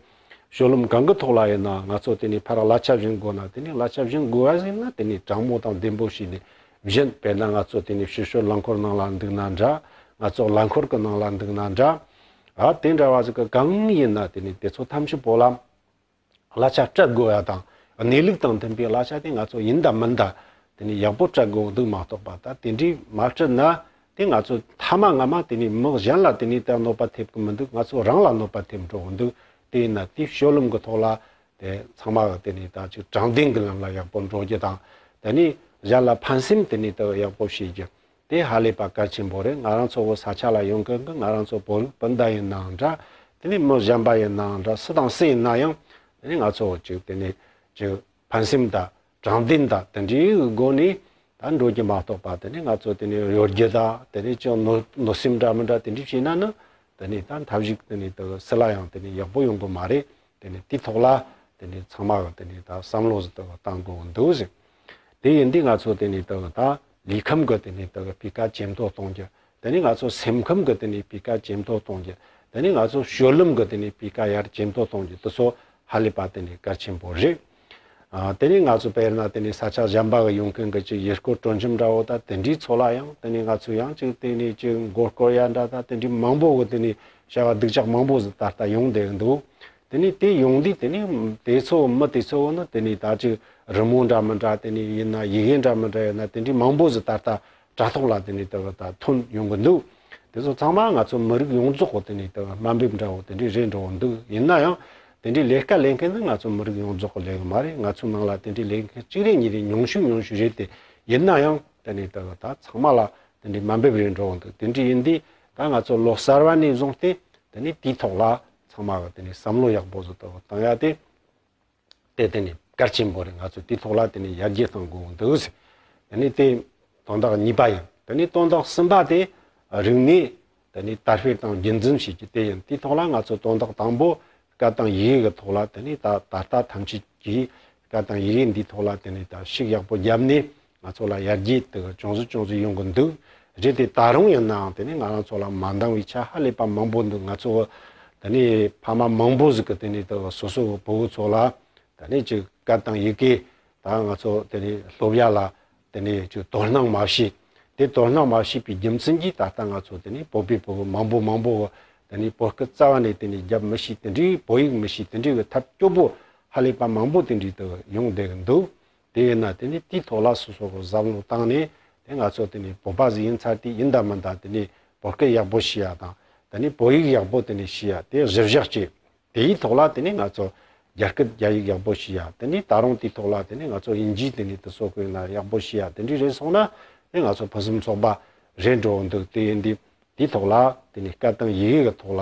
ཤོ་ལོམ་གང་གི་ཐོག་ལ་ཡིན་ན་ང་ཚོ་དེ་ནས་ཕར་གླ་ཆ་བྱིན་དགོས་ན་དེ་ནས་གླ་ཆ་བྱིན་དགོས་ཡ་ཟིན་ན་དེ་ནས་དྲང་མོ་དང་བདེ་མོ་བྱས་ནས་བྱིན། དཔེར་ན་ང་ཚོ་དེ་ནས་ཕྱི་ཤོད་རླངས་འཁོར་ནང་ལ་འདུག་ན་འདྲ། ང་ཚོ་རླངས་འཁོར་གི་ནང་ལ་འདུག་ན་འདྲ། ཨ་དེ་འདྲ་བ་ཟིག་གི་གང་ཡིན་ན་དེ་ནས་དེ་ཚོ་ཐམས་ཅད་པོ་ལ། གླ་ཆ་སྤྲད་དགོས་ཡ་དང་གནས་ལུགས་དང་མཐུན་པའི་གླ་ཆ་དེ་ང་ཚོ་ཡིན་དང་མིན་དང་དེ་ནས་ཡག་པོ་སྤྲད་དགོས་འདུག་མ་གཏོགས་པ་ད་དེ་འདྲའི་མ་སྤྲད་ན་དེ་ང་ཚོ་མཐའ་མ་ང་མ་དེ་ནས་མི་གཞན་ལ་དེ་ནས་ད་གནོད་པ་ཐེབས་གི་མི་འདུག། ང་ཚོ་རང་ལ་གནོད་པ་ཐེབས་འགྲོ་གི་འདུག། དེ་ཡིན་ན་དེའི་ཤོ་ལོམ་གི་ཐོག་ལ་དེ་ཚང་མ་གི་དེ་ནས་ད་ཅིག་དྲང་བདེན་གི་ལམ་ལ་ཡག་པོ་འགྲོ་རྒྱུ་དང་དེ་ནས་གཞན་ལ་ཕན་སེམས་དེ་ནས་ད་ཡག་པོ་བྱེད་རྒྱུ། དེ་ཧ་ལས་པ་གལ་ཆེན་པོ་རེད། ང་རང་ཚོ་བོད་ས་ཆ་ལ་ཡོང་མཁན་གི་ང་རང་ཚོ་བོད་རིགས་སྤུན་ཟླ་ཡིན་ནའང་འདྲ། དེ་ནས་མི་གཞན་པ་ཡིན་ནའང་འདྲ། སུ་དང་སུ་ཡིན་ན་ཡང་དེ་ནས་ང་ཚོ་ཅིག་དེ་ནས་ཅིག་ཕན་སེམས་དང་དྲང་བདེན་དང་དེ་འདྲའི་སྒོ་ནས་ད་འགྲོ་རྒྱུ་མ་གཏོགས་པ། དེ་ནས་ང་ཚོ་དེ་ནས་གཡོ་སྒྱུ་དང་དེ་ནས་ཅིག་གནོད་གནོད་སེམས་འདྲ་མི་འདྲ་དེ་འདྲ་བྱས་ན་ནི་དེ་ནས་ད་མཐའ་གཞུག་དེ་ནས་དེ་སུ་ལ་ཡང་དེ་ནས་ཡག་པོ་ཡོང་གི་མ་རེད། དེ་ནས་དེའི་ཐོག་ལ་དེ་ནས་ཚང་མ་གི་དེ་ནས་ད་བསམ་བློ་ཟིག་དེ་བཏང་དགོས་འདུག་ཟེར། དེ་ཡིན་དུས་ང་ཚོ་དེ་ནས་དེ་ད་ལུས་ཁམས་གི་དེ་ནས་དེ་སྤུས་ཀ་ཇེ་མཐོ་གཏོང་རྒྱུ། དེ་ནས་ང་ཚོ་སེམས་ཁམས་གི་དེ་ནས་སྤུས་ཀ་ཇེ་མཐོ་གཏོང་རྒྱུ། དེ་ནས་ང་ཚོ་སྤྱོད་ལམ་གི་དེ་ནས་སྤུས་ཀ་ཡར་ཇེ་མཐོ་གཏོང་རྒྱུ་དེ་ཚོ་ཧ་ལས་པ་དེ་ནས་གལ་ཆེན་པོ་རེད། ཨ་དེ་ནས་ང་ཚོ་དཔེར་ན་དེ་ནས་ས་ཆ་གཞན་པ་གི་ཡོང་མཁན་གི་ཅིག་ཡུལ་སྐོར་སྤྲོ་འཆམ་འདྲ་བོ་ད་དེ་འདྲའི་ཚོ་ལ་ཡང་དེ་ནས་ང་ཚོ་ཡང་ཅིག་དེ་ནས་ཅིག་མགོ་སྐོར་ཡ་འདྲ་ད་དེ་འདྲའི་མང་པོ་གི་དེ་ནས་བྱ་བ་སྡུག་ཅག་མང་པོ་ཟིག་ད་ལྟ་ཡོང་བསྡད་འདུག། དེ་ནས་དེ་ཡོང་དུས་དེ་ནས་དེ་ཚོ་མི་དེ་ཚོ་ནི་དེ་ནས་ད་ཅིག་རི་མོ་འདྲ་མི་འདྲ་དེ་ནས་ཡིན་ན་ཡི་གེ་འདྲ་མི་འདྲ་ཡིན་ན་དེ་འདྲའི་མང་པོ་ཟིག་ད་ལྟ་དྲ་ཐོག་ལ་དེ་ནས་ད་ད་ཐོན་ཡོང་གི་འདུག། དེ་ཚོ་ཚང་མ་ང་ཚོ་མི་རིགས་ཡོངས་རྫོགས་གི་དེ་ནས་ད་དམའ་འབེབས་འདྲ་བོ་དེ་འདྲའི་རེད་འགྲོ་གི་འདུག། ཡིན་ན་ཡང་དེ་འདྲའི་ལས་ཀ་ལས་མཁན་ནི་ང་ཚོ་མི་རིགས་ཡོངས་རྫོགས་གི་ལས་ཀ་མ་རེད། ང་ཚོའི་ནང་ལ་དེ་འདྲའི་ལས་མཁན་གཅིག་རེ་གཉིས་རེ་ཉུང་ཤོས་ཉུང་ཤོས་རེད་དེ། ཡིན་ན་ཡང་དེ་ནས་ད་ད་ཚང་མ་ལ་དེ་འདྲའི་དམའ་འབེབས་རེད་འགྲོ་གི་འདུག། དེ་འདྲའི་ཡིན་དུས་ད་ང་ཚོ་ལོ་གསར་བ་ནས་བཟུང་སྟེ། དེ་ནས་དེའི་ཐོག་ལ་ཚང་མ་གི་དེ་ནས་བསམ་བློ་ཡག་པོ་ཟིག་དང་བཏང་ཡ་དེ། དེ་དེ་ནས་གལ་ཆེན་པོ་རེད། ང་ཚོས་དེའི་ཐོག་ལ་དེ་ནས་ཡར་རྒྱས་གཏང་དགོས་འདུག་ཟེར། དེ་ནས་དེ་དོན་དག་གཉིས་པ་ཡིན། དེ་ནས་དོན་དག་གསུམ་པ་དེ་རིག་གནས་ དེ་ནས་དར་སྤེལ་དང་རྒྱུན་འཛིན་བྱེད་རྒྱུ་དེ་ཡིན། དེའི་ཐོག་ལ་ང་ཚོ་དོན་དག་དང་པོ་སྐད་དང་ཡི་གེ་གི་ཐོག་ལ་དེ་ནས་ད་ད་ལྟ་ཐམས་ཅད་ཀྱིས་སྐད་དང་ཡི་གེ་འདིའི་ཐོག་ལ་དེ་ནས་ད་ཤུགས་ཡག་པོ་བརྒྱབ་ནས་ང་ཚོ་ལ་ཡར་རྒྱས་དེ་ཅུང་ཟད་ཅུང་ཟད་ཡོང་གི་འདུག་རེད་དེ་ད་རུང་ཡིན་ནའང་དེ་ནས་ང་རང་ཚོ་ལ་མ་འདང་བའི་ཆ་ཧ་ལས་པ་མང་པོ་འདུག་ང་ཚོ་དེ་ནས་ཕ་མ་མང་པོ་ཟིག་གི་དེ་ནས་ད་སོ་སོ་གི་ཕྲུ་གུ་ཚོ་ལ་དེ་ནས་ཅིག་སྐད་དང་ཡི་གེ་ད་ང་ཚོ་དེ་ནས་སློབ་ཡ་ལ་དེ་ནས་ཅིག་དོ་སྣང་མ་བྱས། དེ་དོ་སྣང་མ་བྱས་པའི་རྒྱུ་མཚན་གྱིས་ད་ལྟ་ང་ཚོ་དེ་ནས་བོད་པའི་ཕྲུ་གུ་མང་པོ་མང་པོ་གི་དེ་ནས་བོད་སྐད་རྩ་བ་ནས་དེ་ནས་རྒྱབ་མི་ཤེས། དེ་འདྲའི་བོད་ཡིག་མི་ཤེས། དེ་འདྲའི་གི་ཐབས་སྐྱོ་པོ་ཧ་ལས་པ་མང་པོ་དེ་འདྲའི་དུ་ཡོང་བསྡད་གི་འདུག་དེ་ཡིན་ན་དེ་ནས་དེའི་ཐོག་ལ་སོ་སོ་གི་བསམ་བློ་བཏང་ནས་དེ་ང་ཚོ་དེ་ནས་བོད་པ་ཟིག་ཡིན་ཚར་དུས་ཡིན་ད་མིན་ད་དེ་ནས་བོད་སྐད་ཡག་པོ་ཤེས་ཡ་དང་དེ་ནས་བོད་ཡིག་ཡག་པོ་དེ་ནས་ཤེས་ཡ་དེ་གཞི་བཞག་བྱས། དེའི་ཐོག་ལ་དེ་ནས་ང་ཚོ་རྒྱ་སྐད་རྒྱ་ཡིག་ཡག་པོ་ཤེས་ཡ། དེ་ནས་ད་རུང་དེའི་ཐོག་ལ་དེ་ནས་ང་ཚོ་དབྱིན་ཇིའི་དེ་ནས་དེ་ཚོ་དགོས་ན་ཡག་པོ་ཤེས་ཡ། དེ་འདྲའི་རེད་སོང་ན་དེ་ང་ཚོ་ཕུན་སུམ་ཚོགས་པ་རེད་འགྲོ་འདུག་དེ་ཡིན་དུས་དེའི་ཐོག་ལ་དེ་ནས་སྐད་དང་ཡི་གེ་གི་ཐོག་ལ་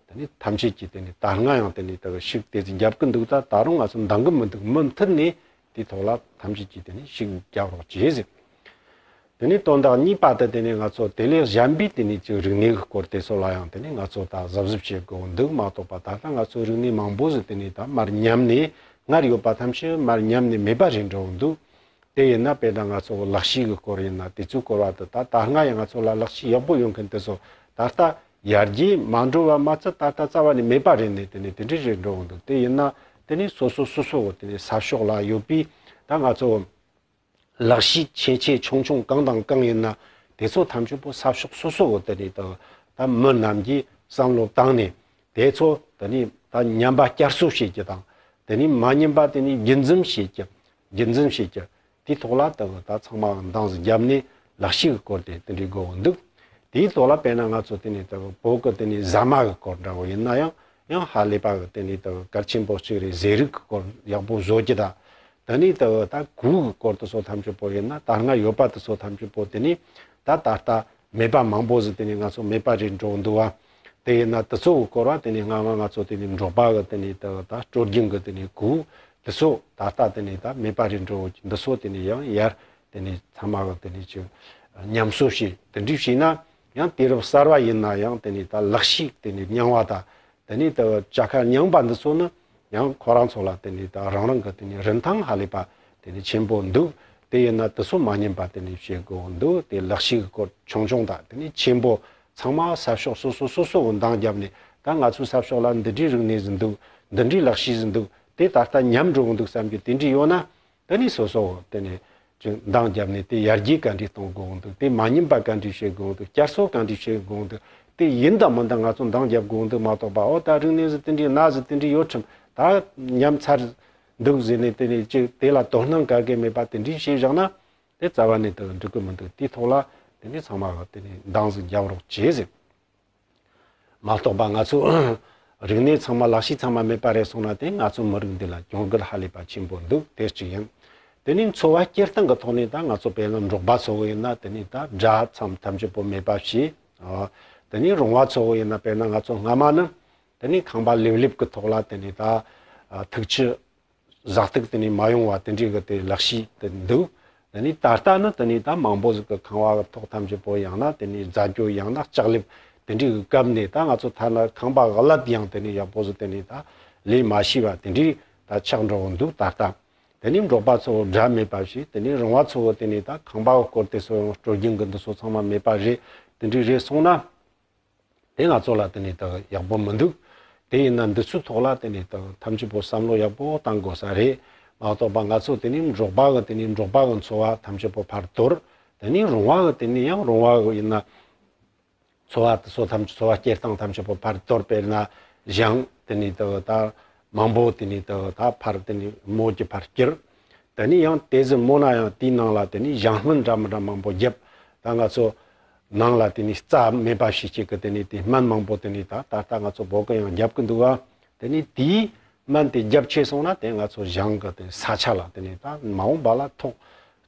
དེ་ནས་ཐམས་ཅད་ཀྱིས་དེ་ནས་ད་སྔ་ཡང་དེ་ནས་དེ་ཤུགས་དེ་ཚོ་རྒྱབ་གི་འདུག་ད་ད་རུང་ང་ཚོ་འདང་གི་མི་འདུག་མུ་མཐུད་ནས་དེའི་ཐོག་ལ་ཐམས་ཅད་ཀྱིས་དེ་ནས་ཤུགས་རྒྱབ་རོགས་བྱེད་ཟེར། དེ་ནས་དོན་དག་གཉིས་པ་དེ་དེ་ནས་ང་ཚོ་དེ་ལས་གཞན་པའི་དེ་ནས་ཅིག་རིག་གནས་ཀྱི་སྐོར་དེ་ཚོ་ལ་ཡང་དེ་ནས་ང་ཚོ་ད་གཟབ་གཟབ་བྱེད་དགོས་འདུག་མ་གཏོགས་པ་ད་ལྟ་ང་ཚོ་རིག་གནས་མང་པོ་ཟིག་དེ་ནས་ད་མར་ཉམས་ནས་སྔར་ཡོད་པ་ཐམས་ཅད་མར་ཉམས་ནས་མེད་པ་རེད་འགྲོ་འདུག་དེ་ཡིན་ན་དཔེར་ན་ང་ཚོ་ལག་ཤེས་ཀྱི་སྐོར་ཡིན་ན་དེ་ཚོའི་སྐོར་བ་དེ་ད་ད་སྔ་ཡང་ང་ཚོ་ལ་ལག་ཤེས་ཡག་པོ་ཡོད་མཁན་དེ་ཚོ་ད་ལྟ་ཡར་རྒྱས་མ་འགྲོ་བ་མ་ཚད་ད་ལྟ་རྩ་བ་ནས་མེད་པ་རེད་ནས་དེ་ནས་དེ་འདྲ་རེད་འགྲོ་འདུག་དེ་ཡིན་ན་དེ་ནས་སོ་སོ་སོ་སོ་གི་དེ་ནས་ས་ཕྱོགས་ལ་ཡོད་པའི་ད་ང་ཚོ། ལག་ཤེས་ཆེ་ཆེ་ཆུང་ཆུང་གང་དང་གང་ཡིན་ན་དེ་ཚོ་ཐམས་ཅད་པོ་ས་ཕྱོགས་སོ་སོ་གི་དེ་ནས་ད་ད་མི་རྣམས་ཀྱིས་བསམ་བློ་བཏང་ནས་དེ་ཚོ་དེ་ནས་ད་ཉམས་པ་བསྐྱར་གསོ་བྱེད་རྒྱུ་དང་དེ་ནས་མ་ཉམས་པ་དེ་ནས་རྒྱུན་འཛིན་བྱེད་རྒྱུ་རྒྱུན་འཛིན་བྱེད་རྒྱུ་དེའི་ཐོག་ལ་ད་ད་ཚང་མ་འདང་ཟིག་བརྒྱབ་ནས་ལག་ཤེས་ཀྱི་སྐོར་དེ་དེ་འདྲའི་དགོས་འདུག་དེའི་ཐོག་ལ་དཔེར་ན་ང་ཚོ་དེ་ནས་ད་བོད་ཀྱི་དེ་ནས་ཟ་མ་གི་སྐོར་འདྲ་བོ་ཡིན་ན་ཡང་ཡང་ཧ་ལས་པ་གི་དེ་ནས་ད་གལ་ཆེན་པོ་གཅིག་རེད། ཟས་རིགས་ཀྱི་སྐོར་ཡག་པོ་བཟོ་རྒྱུ་ད། ད་ནི་ད་ད་གོས་གི་སྐོར་དུ་སོ་ཐམས་ཅད་པོ་ཡིན་ན་ད་སྔ་ཡོད་པ་དུ་སོ་ཐམས་ཅད་པོ་དེ་ནི་ད་ད་ལྟ་མེད་པ་མང་པོ་ཟིག་དེ་ནི་ང་ཚོ་མེད་པ་རེད་འགྲོ་འདུག་བ། དེ་ཡིན་ན་དུ་ཚོ་གི་སྐོར་བ་དེ་ནི་སྔ་མ་ང་ཚོ་དེ་ནི་འབྲོག་པ་གི་དེ་ནི་ད་ད་སྲོལ་རྒྱུན་གི་དེ་ནི་གོས་དུ་ཚོ་ད་ལྟ་དེ་ནི་ད་མེད་པ་རེད་འགྲོ་འདུག་སོ་དེ་ནི་ཡང་ཡར་དེ་ནི་ཚང་མ་གི་དེ་ནི་ཅིག་ཉམས་གསོ་བྱས་དེ་འདྲ་བྱས་ན་ཡང་དུས་རབས་གསར་བ་ཡིན་ན་ཡང་དེ་ནི་ད་ལག་ཤེས་དེ་ནི་རྙིང་བ་ད། དེ་ནས་ད་བཅའ་ཁ་རྙིང་པ་འདི་ཚོ་ནི་ཡང་ཁོ་རང་ཚོ་ལ་དེ་ནས་ད་རང་རང་གི་དེ་ནས་རིན་ཐང་ཧ་ལས་པ་དེ་ནས་ཆེན་པོ་འདུག་དེ་ཡིན་ན་དེ་ཚོ་མ་ཉམས་པ་དེ་ནས་བྱེད་དགོས་འདུག་དེ་ལག་ཤེས་ཀྱི་སྐོར་ཆུང་ཆུང་དང་དེ་ནས་ཆེན་པོ་ཚང་མ་ས་ཕྱོགས་སོ་སོ་སོ་སོ་གི་འདང་བརྒྱབ་ནས་ད་ང་ཚོའི་ས་ཕྱོགས་ལ་འདི་འདྲའི་རིག་གནས་ཟིན་འདུག་འདི་འདྲའི་ལག་ཤེས་ཟིན་འདུག་དེ་ད་ལྟ་ཉམས་འགྲོ་གི་འདུག་བསམ་རྒྱུ་དེ་འདྲའི་ཡོད་ན། དེ་ནས་སོ་སོ་དེ་ནས་ཅིག་འདང་བརྒྱབ་ནས་དེ་ཡར་རྒྱས་ག་འདྲས་གཏོང་དགོས་འདུག་དེ་མ་ཉམས་པ་ག་འདྲས་བྱེད་དགོས་འདུག་བསྐྱར་གསོ་ག་འདྲས་བྱེད་དགོས་འདུག་དེ་ཡིན་དང་མིན་དང་ང་ཚོ་འདང་བརྒྱབ་དགོས་འདུག་མ་གཏོགས་པ་ཨོ་ད་རིག་གནས་ཟིག་དེ་འདྲས་ན་ཟིག་དེ་འདྲས་ཡོད་ཁྲིམས་ད་ཉམས་ཚར་འདུག་ཟེར་ནས་དེ་ནས་ཅིག་དེ་ལ་དོ་སྣང་ག་གེ་མེད་པ་དེ་འདྲས་བྱས་བཞག་ན་དེ་རྩ་བ་ནས་དེ་འགྲིག་གི་མི་འདུག་དེའི་ཐོག་ལ་དེ་ནས་ཚང་མ་དེ་ནས་འདང་ཟིག་རྒྱབ་རོགས་བྱེད་ཟེར། མ་གཏོགས་པ་ང་ཚོ་རིག་གནས་ཚང་མ་ལག་ཤེས་ཚང་མ་མེད་པ་རེད་སོང་ན་དེ་ང་ཚོ་མི་རིགས་འདི་ལ་གྱོང་གུད་ཧ་ལས་པ་ཆེན་པོ་འདུག་དེ་གཅིག་ཡིན། དེ་ནས་འཚོ་བ་སྐྱེལ་སྟངས་ཀྱི་ཐོག་ནས་ད་ང་ཚོ་དཔེར་ན་འབྲོག་པ་ཚོ་ཡིན་ན་དེ་ནས་ད་དགྲ་ཚང་ཐམས་ཅད་པོ་མེད་པ་བྱས། དེ་ནས་རོང་བ་ཚོ་ཡིན་ན་དཔེར་ན་ང་ཚོ་སྔ་མ་ནི་དེ་ནས་ཁང་པ་ལེབ་ལེབ་ཀྱི་ཐོག་ལ་དེ་ནས་ད་ཐུག་ཆུ། ཟ་ཐུག་དེ་ནས་མ་ཡོང་བ་དེ་འདྲའི་གི་དེ་ལག་ཤེས་དེ་འདུག་དེ་ནས་ད་ལྟ་ནི་དེ་ནས་ད་མང་པོ་ཟིག་གི་ཁང་བ་གི་ཐོག་ཐམས་ཅད་པོ་ཡང་ན་དེ་ནས་རྫ་སྐྱོ་ཡང་ན་ལྕགས་ལེབ་དེ་འདྲའི་གི་བཀབ་ནས་ད་ང་ཚོ་ཐ་ན་ཁང་པ་གི་གླད་ཡང་དེ་ནས་ཡག་པོ་ཟིག་དེ་ནས་ད་ལས་མ་ཤེས་པ་དེ་འདྲའི་ད་ཆགས་འགྲོ་གི་འདུག་ད་ལྟ་དེ་ནས་འབྲོག་པ་ཚོ་དགྲ་མེད་པ་ཞིག་དེ་ནས་རོང་བ་ཚོ་དེ་ནས་ད་ཁང་པ་གི་སྐོར་དེ་ཚོ་ཡང་སྲོལ་རྒྱུན་གི་འདི་ཚོ་ཚང་མ་མེད་པ་རེད། དེ་འདྲའི་རེད་སོང་ན། དེ་ང་ཚོ་ལ་དེ་ནས་ད་ཡག་པོ་མི་འདུག་དེ་ཡིན་ན་འདི་ཚོའི་ཐོག་ལ་དེ་ནས་ད་ཐམས་ཅད་པོ་བསམ་བློ་ཡག་པོ་བཏང་དགོས་ས་རེད། མ་གཏོགས་པ་ང་ཚོ་དེ་ནས་འབྲོག་པ་གི་དེ་ནས་འབྲོག་པ་གི་འཚོ་བ་ཐམས་ཅད་པོ་ཕར་དོར། དེ་ནས་རོང་བ་གི་དེ་ནས་ཡང་རོང་བ་གི་ཡིན་ན་འཚོ་བ་དེ་ཚོ་ཐམས་ཅད་འཚོ་བ་སྐྱེལ་སྟངས་ཐམས་ཅད་པོ་ཕར་དོར། དཔེར་ན་ཞང་དེ་ནས་ད་ད་མང་པོ་དེ་ནས་ད་ད་ཕར་དེ་ནས་མོ་གི་ཕར་སྐྱུར། དེ་ནས་ཡང་དེ་ཟིན་མོ་ན་ཡང་དེའི་ནང་ལ་དེ་ནས་ཞང་སྨན་འདྲ་མི་འདྲ་མང་པོ་བརྒྱབ། ད་ང་ཚོ་ནང་ལ་དེ་ནས་རྩྭ་མེད་པ་ཞིག་ཅིག་གི་དེ་ནས་དེ་སྨན་མང་པོ་དེ་ནས་ད་ད་ལྟ་ང་ཚོ་བོད་གི་ཡང་བརྒྱབ་གི་འདུག་ག་དེ་ནས་དེའི་སྨན་དེ་བརྒྱབ་ཆེ་སོང་ན་དེ་ང་ཚོ་ཞང་གི་དེ་ས་ཆ་ལ་དེ་ནས་ད་མ་འོངས་པ་ལ་ཐོག་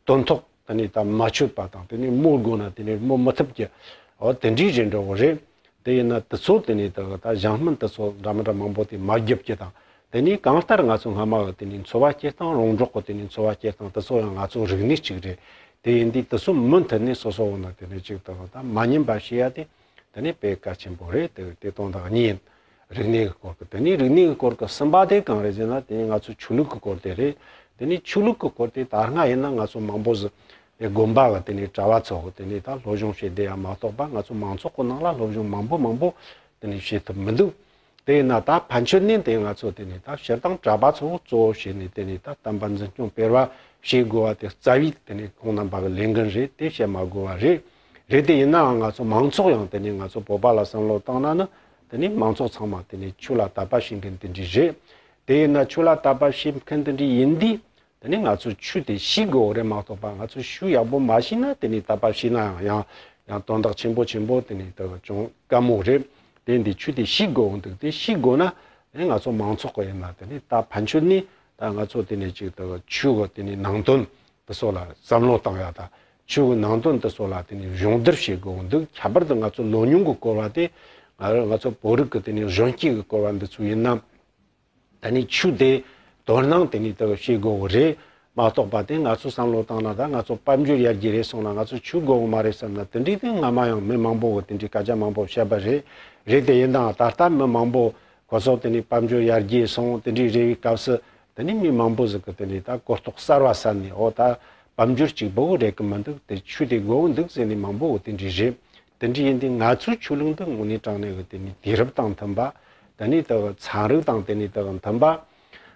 དོན་ཐོག་དེ་ནས་ད་མ་ཆོད་པ་དང་དེ་ནས་རྨོ་དགོས་ན་དེ་ནས་རྨོ་མི་ཐུབ་ཀྱི་འོ་དེ་འདྲའི་རེད་འགྲོ་གི་རེད། དེ་ཡིན་ན་དེ་ཚོ་དེ་ནས་ད་ད་ཞང་སྨན་དེ་ཚོ་འདྲ་མི་འདྲ་མང་པོ་དེ་མ་བརྒྱབ་ཀྱི་དང་། དེ་ནས་གང་ལྟར་ང་ཚོ་སྔ་མ་གི་དེ་ནས་འཚོ་བ་སྐྱེལ་སྟངས་རོང་འབྲོག་གི་དེ་ནས་འཚོ་བ་སྐྱེལ་སྟངས་དེ་ཚོ་ཡང་ང་ཚོ་རིག་གནས་གཅིག་རེད། དེ་ཡིན་དུས་དེ་ཚོ་མུ་མཐུད་ནས་སོ་སོ་འོ་ན་དེ་ནས་གཅིག་ད་ད་མ་ཉམས་པ་བྱེད་ཡ་དེ་ དེ་ནི་དཔེ་གལ་ཆེན་པོ་རེད། དེ་དེ་དོན་དག་གཉིས་ཡིན། རིག་གནས་ཀྱི་སྐོར་གྱི། དེ་ནི་རིག་གནས་ཀྱི་སྐོར་གྱི་གསུམ་པ་དེ་གང་རེད་ཟེར་ན། དེ་ནི་ང་ཚོ་ཆོས་ལུགས་ཀྱི་སྐོར་དེ་རེད། དེ་ནི་ཆོས་ལུགས་ཀྱི་སྐོར་དེ་ད་སྔ་ཡིན་ན་ང་ཚོ་མང་པོ་ཟིག་དེ་དགོན་པ་གི་དེ་ནི་གྲྭ་བ་ཚོ་གི་དེ་ནི་ད་སློབ་སྦྱོང་བྱེད་བསྡད་ཡ་མ་གཏོགས་པ། ང་ཚོ་མང་ཚོགས་ཀྱི་ནང་ལ་སློབ་སྦྱོང་མང་པོ་མང་པོ་དེ་ནི་བྱེད་ཐུབ་མི་འདུག་དེ་ཡིན་ན་ད་ཕན་ཆོད་ནས་དེ་ང་ཚོ་དེ་ནི་ད་སྤྱིར་བཏང་གྲྭ་པ་ཚོ་གཙོ་བོ་བྱས་ནས་དེ་ནི་ད་བསྟན་པ་འཛིན་སྐྱོང་སྤེལ་བ་བྱེད་དགོས་པ་དེ་རྩ་བའི་དེ་ནི་ཁོང་རྣམ་པ་གི་ལས་འགན་རེད། དེ་བྱེད་མ་དགོས་པ་རེད། རེད། དེ་ཡིན་ནའང་ང་ཚོ་མང་ཚོགས་ཡང་དེ་ནི་ང་ཚོ་བོད་པ་ལ་བསམ་བློ་བཏང་ན་ནི། དེ་ནི་མང་ཚོགས་ཚང་མ་དེ་ནི་ཆོས་ལ་དད་པ་བྱེད་མཁན་དེ་འདྲ་རེད། དེ་ཡིན་ན་ཆོས་ལ་དད་པ་བྱེད་མཁན་དེ་འདྲ་ཡིན་དུས། དེ་ནི་ང་ཚོས་ཆོས་དེ་ཤེས་དགོས་རེད་མ་གཏོགས་པ། ང་ཚོས་ཆོས་ཡག་པོ་མ་ཤེས་ན་དེ་ནི་དད་པ་བྱས་ན་ཡང་ཡང་ཡང་དོན་དག་ཆེན་པོ་ཆེན་པོ་དེ་ནི་དེ་ཅུང་དཀའ་མོ་རེད། དེ་འདི་ཆོས་དེ་ཤེས་དགོས་འདུག་དེ་ཤེས་དགོས་ན། དེ་ནི་ང་ཚོ་མང་ཚོགས་ཀྱི་ཡིན་ན་དེ་ནི་ད་ཕན་ཆོད་ནས་ད་ང་ཚོ་དེ་ནི་ཅིག་དེ་ཆོས་ཀྱི་དེ་ནི་ནང་དོན་དེ་ཚོ་ལ་བསམ་བློ་བཏང་ཡ་དང་། ཆོས་ཀྱི་ནང་དོན་དེ་ཚོ་ལ་དེ་ནི་སྦྱོང་བརྡར་བྱེད་དགོས་འདུག་ཁྱད་པར་དུ་ང་ཚོ་ལོ་ཉུང་གི་སྐོར་བ་དེ། ང་ང་ཚོ་བོད་རིགས་ཀྱི་དེ་ནི་གཞོན་སྐྱེས་ཀྱི་སྐོར་བ་འདི་ཚོ་ཡིན་ན། ད་ནི་ཆོས་དེ་དོ་སྣང་དེ་ནི་དག་བྱེད་དགོས་རེད་མ་གཏོགས་པ། དེ་ང་ཚོ་བསམ་བློ་བཏང་ན། ད་ང་ཚོ་དཔལ་འབྱོར་ཡར་རྒྱས་རེད་སོང་ན་ང་ཚོ་ཆོས་དགོས་མ་རེད་བསམ་ན། དེ་འདྲའི་དེ་སྔ་མ་ཡང་མི་མང་པོ་གི་དེ་འདྲའི་སྐད་ཆ་མང་པོ་བཤད་པ་རེད། རེད་དེ་ཡིན་ནའང་ད་ལྟ་མི་མང་པོ་ཁོ་ཚོ་དེ་ནི་དཔལ་འབྱོར་ཡར་རྒྱས་སོང་དེ་འདྲའི་རེ་བའི་སྐབས་སུ། དེ་ནི་མི་མང་པོ་ཟིག་གི་དེ་ནི་ད་གོ་རྟོགས་གསར་བ་གསར་ནས། འོ་ད་དཔལ་འབྱོར་གཅིག་པོ་རེད་གི་མི་འདུག་དེ་ཆོས་དེ་དགོས་འདུག་ཟེར་ནས་མང་པོ་དེ་འདྲའི་རེད། དེ་འདྲ་ཡིན་དུས་ང་ཚོའི་ཆོས་ལུགས་འདི་དངོས་གནས་དྲང་གནས་ཀྱི་དེ་ནི་དུས་རབས་དང་མཐུན་པ། དེ་ནི་དག་ཚན་རིག་དང་དེ་ནི་དག་མཐུན་པ།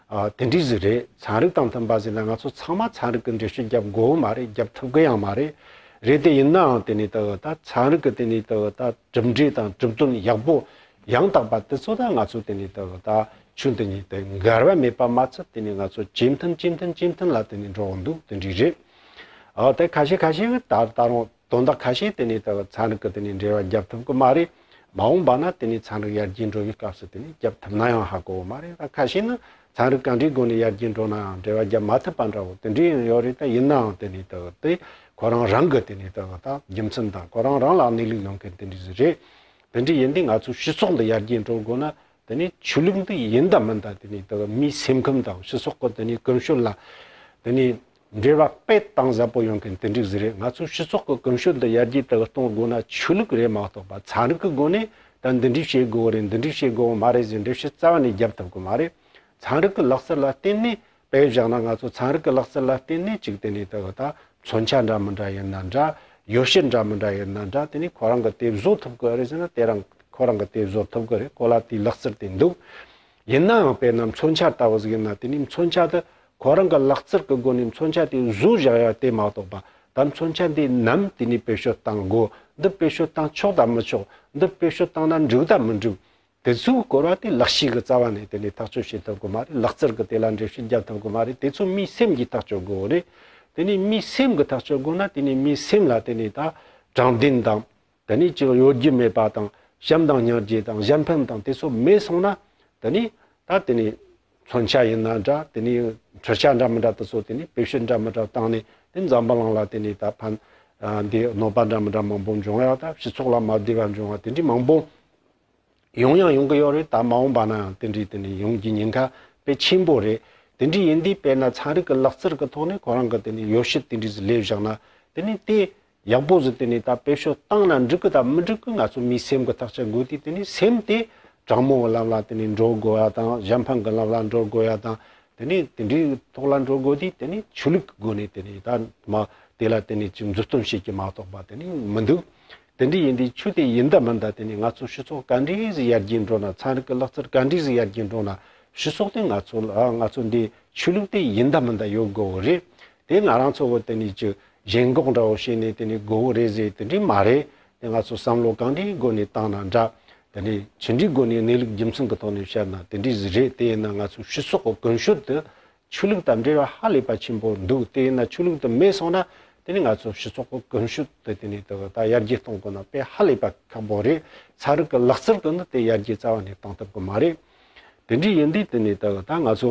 ཨ། དེ་འདྲའི་ཟིག་རེད། ཚན་རིག་དང་མཐུན་པ་ཟེར་ན་ང་ཚོ་ཚང་མ་ཚན་རིག་གི་འགྲེལ་བཤད་རྒྱབ་དགོས་མ་རེད། རྒྱབ་ཐུབ་གི་ཡང་མ་རེད། རེད་དེ་ཡིན་ནའང་དེ་ནི་དག་ད་ཚན་རིག་གི་དེ་ནི་དག་ད་གྲུབ་འབྲས་དང་གྲུབ་དོན་ཡག་པོ་ཡང་དག་པ་དེ་ཚོ་ད་ང་ཚོ་དེ་ནི་དག་ད་ཆོས་འདི་ཉིད་དེ་འགལ་བ་མེད་པ་མ་ཚད། དེ་ནི་ང་ཚོ་ཇེ་མཐུན་ཇེ་མཐུན་ཇེ་མཐུན་ལ་དེ་ནི་འགྲོ་འདུག་དེ་འདྲའི་རེད། ཨ། དེ་ཁ་ཤས་ཁ་ཤས་ད་ད་རུང་དོན་དག་ཁ་ཤས་དེ་ནི་ད་ཚན་རིག་གི་དེ་ནི་འགྲེལ་བ་རྒྱབ་ཐུབ་གི་མ་རེད། མ་འོངས་པ་ན་དེ་ནི་ཚན་རིག་ཡར་རྒྱས་འགྲོ་བའི་སྐབས་སུ་དེ་ནི་རྒྱབ་ཐུབ་ན་ཡང་ཧ་གོ་གི་མ་རེད། ད་ཁ་ཤས་ནི་ཚན་རིག་ག་འདྲའི་སྒོ་ནས་ཡར་རྒྱས་འགྲོ་ན་ཡང་འགྲེལ་བ་རྒྱབ་མ་ཐུབ་པ་འདྲ་བོ་དེ་འདྲའི་ཡང་ཡོད་རེད། ད་ཡིན་ནའང་དེ་ནི་ད་དེ་ཁོ་རང་རང་གི་དེ་ནི་ད་ད་རྒྱུ་མཚན་དང་ཁོ་རང་རང་ལ་གནས་ལུགས་ཡོང་མཁན་དེ་འདྲ་ཟིག་རེད། དེ་འདྲ་ཡིན་དུས་ང་ཚོའི་སྤྱི་ཚོགས་འདི་ཡར་རྒྱས་འགྲོ་དགོས་ན། དེ་ནི་ཆོས་ལུགས་འདི་ཡིན་དང་མིན་དང་། དེ་ནི་དེ་མིའི་སེམས་ཁམས་དང་སྤྱི་ཚོགས་ཀྱི་དེ་ནི་ཀུན་སྤྱོད་ལ་དེ་ནི་འབྲེལ་བ་དཔེ་གཏིང་ཟབ་པོ་ཡོང་མཁན་དེ་འདྲ་ཟིག་རེད། ང་ཚོའི་སྤྱི་ཚོགས་ཀྱི་ཀུན་སྤྱོད་འདི་ཡར་རྒྱས་དེ་གཏོང་དགོས་ན་ཆོས་ལུགས་རེད་མ་གཏོགས་པ། ཚན་རིག་གི་སྒོ་ནས་ད་འདི་འདྲ་བྱེད་དགོས་རེད། འདི་འདྲ་བྱེད་དགོས་མ་རེད་ཟེར་འགྲེལ་བཤད་རྩ་བ་ནས་རྒྱབ་ཐུབ་གི་མ་རེད། ཚན་རིག་གི་ལག་རྩལ་ལ་བརྟེན་ནས། དཔེ་བཞག་ན་ང་ཚོ་ཚན་རིག་གི་ལག་རྩལ་ལ་བརྟེན་ནས་ཅིག་དེ་ནི་དེ་གི་ད་མཚོན་ཆ་འདྲ་མི་འདྲ་ཡིན་ན་འདྲ། ཡོ་བྱད་འདྲ་མི་འདྲ་ཡིན་ན་འདྲ། དེ་ནི་ཁོ་རང་གི་དེ་བཟོ་ཐུབ་གི་རེད་ཟེར་ན། དེ་རང་ཁོ་རང་གི་དེ་བཟོ་ཐུབ་གི་རེད། ཁོ་ལ་དེའི་ལག་རྩལ་དེ་འདུག་ཡིན་ནའང་དཔེར་ན་མཚོན་ཆ་ལྟ་བུ་ཟིག་ཡིན་ན། དེ་ནི་མཚོན་ཆ་དེ་ཁོ་རང་གི་ལག་རྩལ་གི་སྒོ་ནས་མཚོན་ཆ་དེ་བཟོ་བཞག་ཡ་དེ་མ་གཏོགས་པ། ད་མཚོན་ཆ་འདི་ནམ་དེ་ནི་བེད་སྤྱོད་བཏང་དགོས། འདི་བེད་སྤྱོད་བཏང་ཆོག་དང་མི་ཆོག་འདི་བེད་སྤྱོད་བཏང་ན་འགྲིག་དང་མི་འགྲིག་དེ་ཚོའི་སྐོར་བ་དེ་ལག་ཤེས་ཀྱི་རྩ་བ་ནས་དེ་ནས་ཐག་གཅོད་བྱེད་ཐུབ་ཀྱི་མ་རེད། ལག་རྩལ་གྱི་དེ་ལ་འགྲེལ་བཤད་རྒྱག་ཐུབ་ཀྱི་མ་རེད། དེ་ཚོ་མིའི་སེམས་ཀྱིས་ཐག་གཅོད་དགོས་རེད། དེ་ནས་མིའི་སེམས་ཀྱིས་ཐག་གཅོད་དགོས་ན། དེ་ནས་མིའི་སེམས་ལ་དེ་ནས་ད་དྲང་བདེན་དང་། དེ་ནས་ཅིག་གཡོ་སྒྱུ་མེད་པ་དང་། བྱམས་དང་སྙིང་རྗེ་དང་གཞན་ཕན་དང་དེ་ཚོ་མེད་སོང་ན། དེ་ནས་ད་དེ་ནས་མཚོན་ཆ་ཡིན་ན་འདྲ། དེ་ནས་འཕྲུལ་ཆས་འདྲ་མི་འདྲ་དེ་ཚོ་དེ་ནས་བེད་སྤྱོད་འདྲ་མི་འདྲ་བཏང་ནས། དེ་འཛམ་བུ་གླིང་ལ་དེ་ནས་ད་ཕན། ཨ། འདི་གནོད་པ་འདྲ་མི་འདྲ་མང་པོ་འབྱུང་ཡ་དང་། སྤྱི་ཚོགས་ལ་མ་བདེ་བ་འབྱུང་བ་དེ་འདྲའི་མང་པོ་ཡོང་ཡང་ཡོང་གི་ཡོད་རེད། ད་མ་འོངས་པ་ན་ཡང་དེ་འདྲའི་དེ་ནས་ཡོང་རྒྱུའི་ཉེན་ཁ་དཔེ་ཆེན་པོ་རེད། དེ་འདྲའི་ཡིན་དུས་དཔེར་ན་ཚན་རིག་གི་ལག་རྩལ་གི་ཐོག་ནས་ཁོ་རང་གི་དེ་ནས་ཡོ་བྱད་དེ་འདྲའི་ཟིག་ལས་བཞག་ན། དེ་ནས་དེ་ཡག་པོ་ཟིག་དེ་ནས་ད་བེད་སྤྱོད་བཏང་ན་འགྲིག་གི་དང་མི་འགྲིག་གི་ང་ཚོ་མིའི་སེམས་གི་ཐག་གཅོད་དགོས་དུས། དེ་ནས་སེམས་དེ་དྲང་མོ་གི་ལམ་ལ་དེ་ནས་འགྲོ་དགོས་ཡ་དང་། གཞན་ཕན་གི་ལམ་ལ་འགྲོ་དགོས་ཡ་དང་། དེ་ནས་དེ་འདྲའི་ཐོག་ལ་འགྲོ་དགོས་དུས། དེ་ནས་ཆོས་ལུགས་ཀྱི་སྒོ་ནས་དེ་ནས་ད་མ་དེ་ལ་དེ་ནས་ཅིག་མཛུབ་སྟོན་བྱེད་ཀྱི་མ་གཏོགས་པ་དེ་ནས་མི་འདུག་དེ་འདྲ་ཡིན་དུས་ཆོས་དེ་ཡིན་དང་མིན་དང་། དེ་ནས་ང་ཚོ་སྤྱི་ཚོགས་ག་འདྲས་ཟིག་ཡར་རྒྱས་འགྲོ་ན། ཚན་རིག་གི་ལག་རྩལ་ག་འདྲས་ཟིག་ཡར་རྒྱས་འགྲོ་ན། སྤྱི་ཚོགས་དེ་ང་ཚོ་ལ་ང་ཚོ་འདི་ཆོས་ལུགས་དེ་ཡིན་དང་མིན་དང་ཡོད་དགོས་རེད། དེ་ང་རང་ཚོ་གི་དེ་ནས་ཅིག་ཞེན་ཁོག་འདྲ་བོ་བྱས་ནས་དེ་ནས་དགོས་གི་རེད་ཟེར་དེ་འདྲས་མ་རེད། དེ་ང་ཚོ་བསམ་བློ་གང་འདྲའི་སྒོ་ནས་བཏང་ན་འདྲ། དེ་ནས་ཅི་འདྲའི་སྒོ་ནས་གནས་ལུགས་རྒྱུ་མཚན་གྱི་ཐོག་ནས་བཤད་ན་དེ་འདྲས་ཟིག་རེད། དེ་ཡིན་ན་ང་ཚོ་སྤྱི་ཚོགས་ཀྱི་ཀུན་སྤྱོད་དེ་ཆོས་ལུགས་དང་འབྲེལ་བ་ཧ་ལས་པ་ཆེན་པོ་འདུག་དེ་ཡིན་ན་ཆོས་ལུགས་དེ་མེད་སོང་ན། དེ་ནི་ང་ཚོ་སྤྱི་ཚོགས་ཀྱི་ཀུན་སྤྱོད་དེ་དེ་ནི་དེ་ད་ཡར་རྒྱས་གཏོང་དགོས་ན་དཔེ་ཧ་ལས་པ་ཁག་པོ་རེད། ཚན་རིག་གི་ལག་རྩལ་གྱིས་ནི་དེ་ཡར་རྒྱས་རྩ་བ་ནས་གཏོང་ཐུབ་ཀྱི་མ་རེད། དེ་འདྲ་ཡིན་དུས་དེ་ནི་དེ་ད་ང་ཚོ་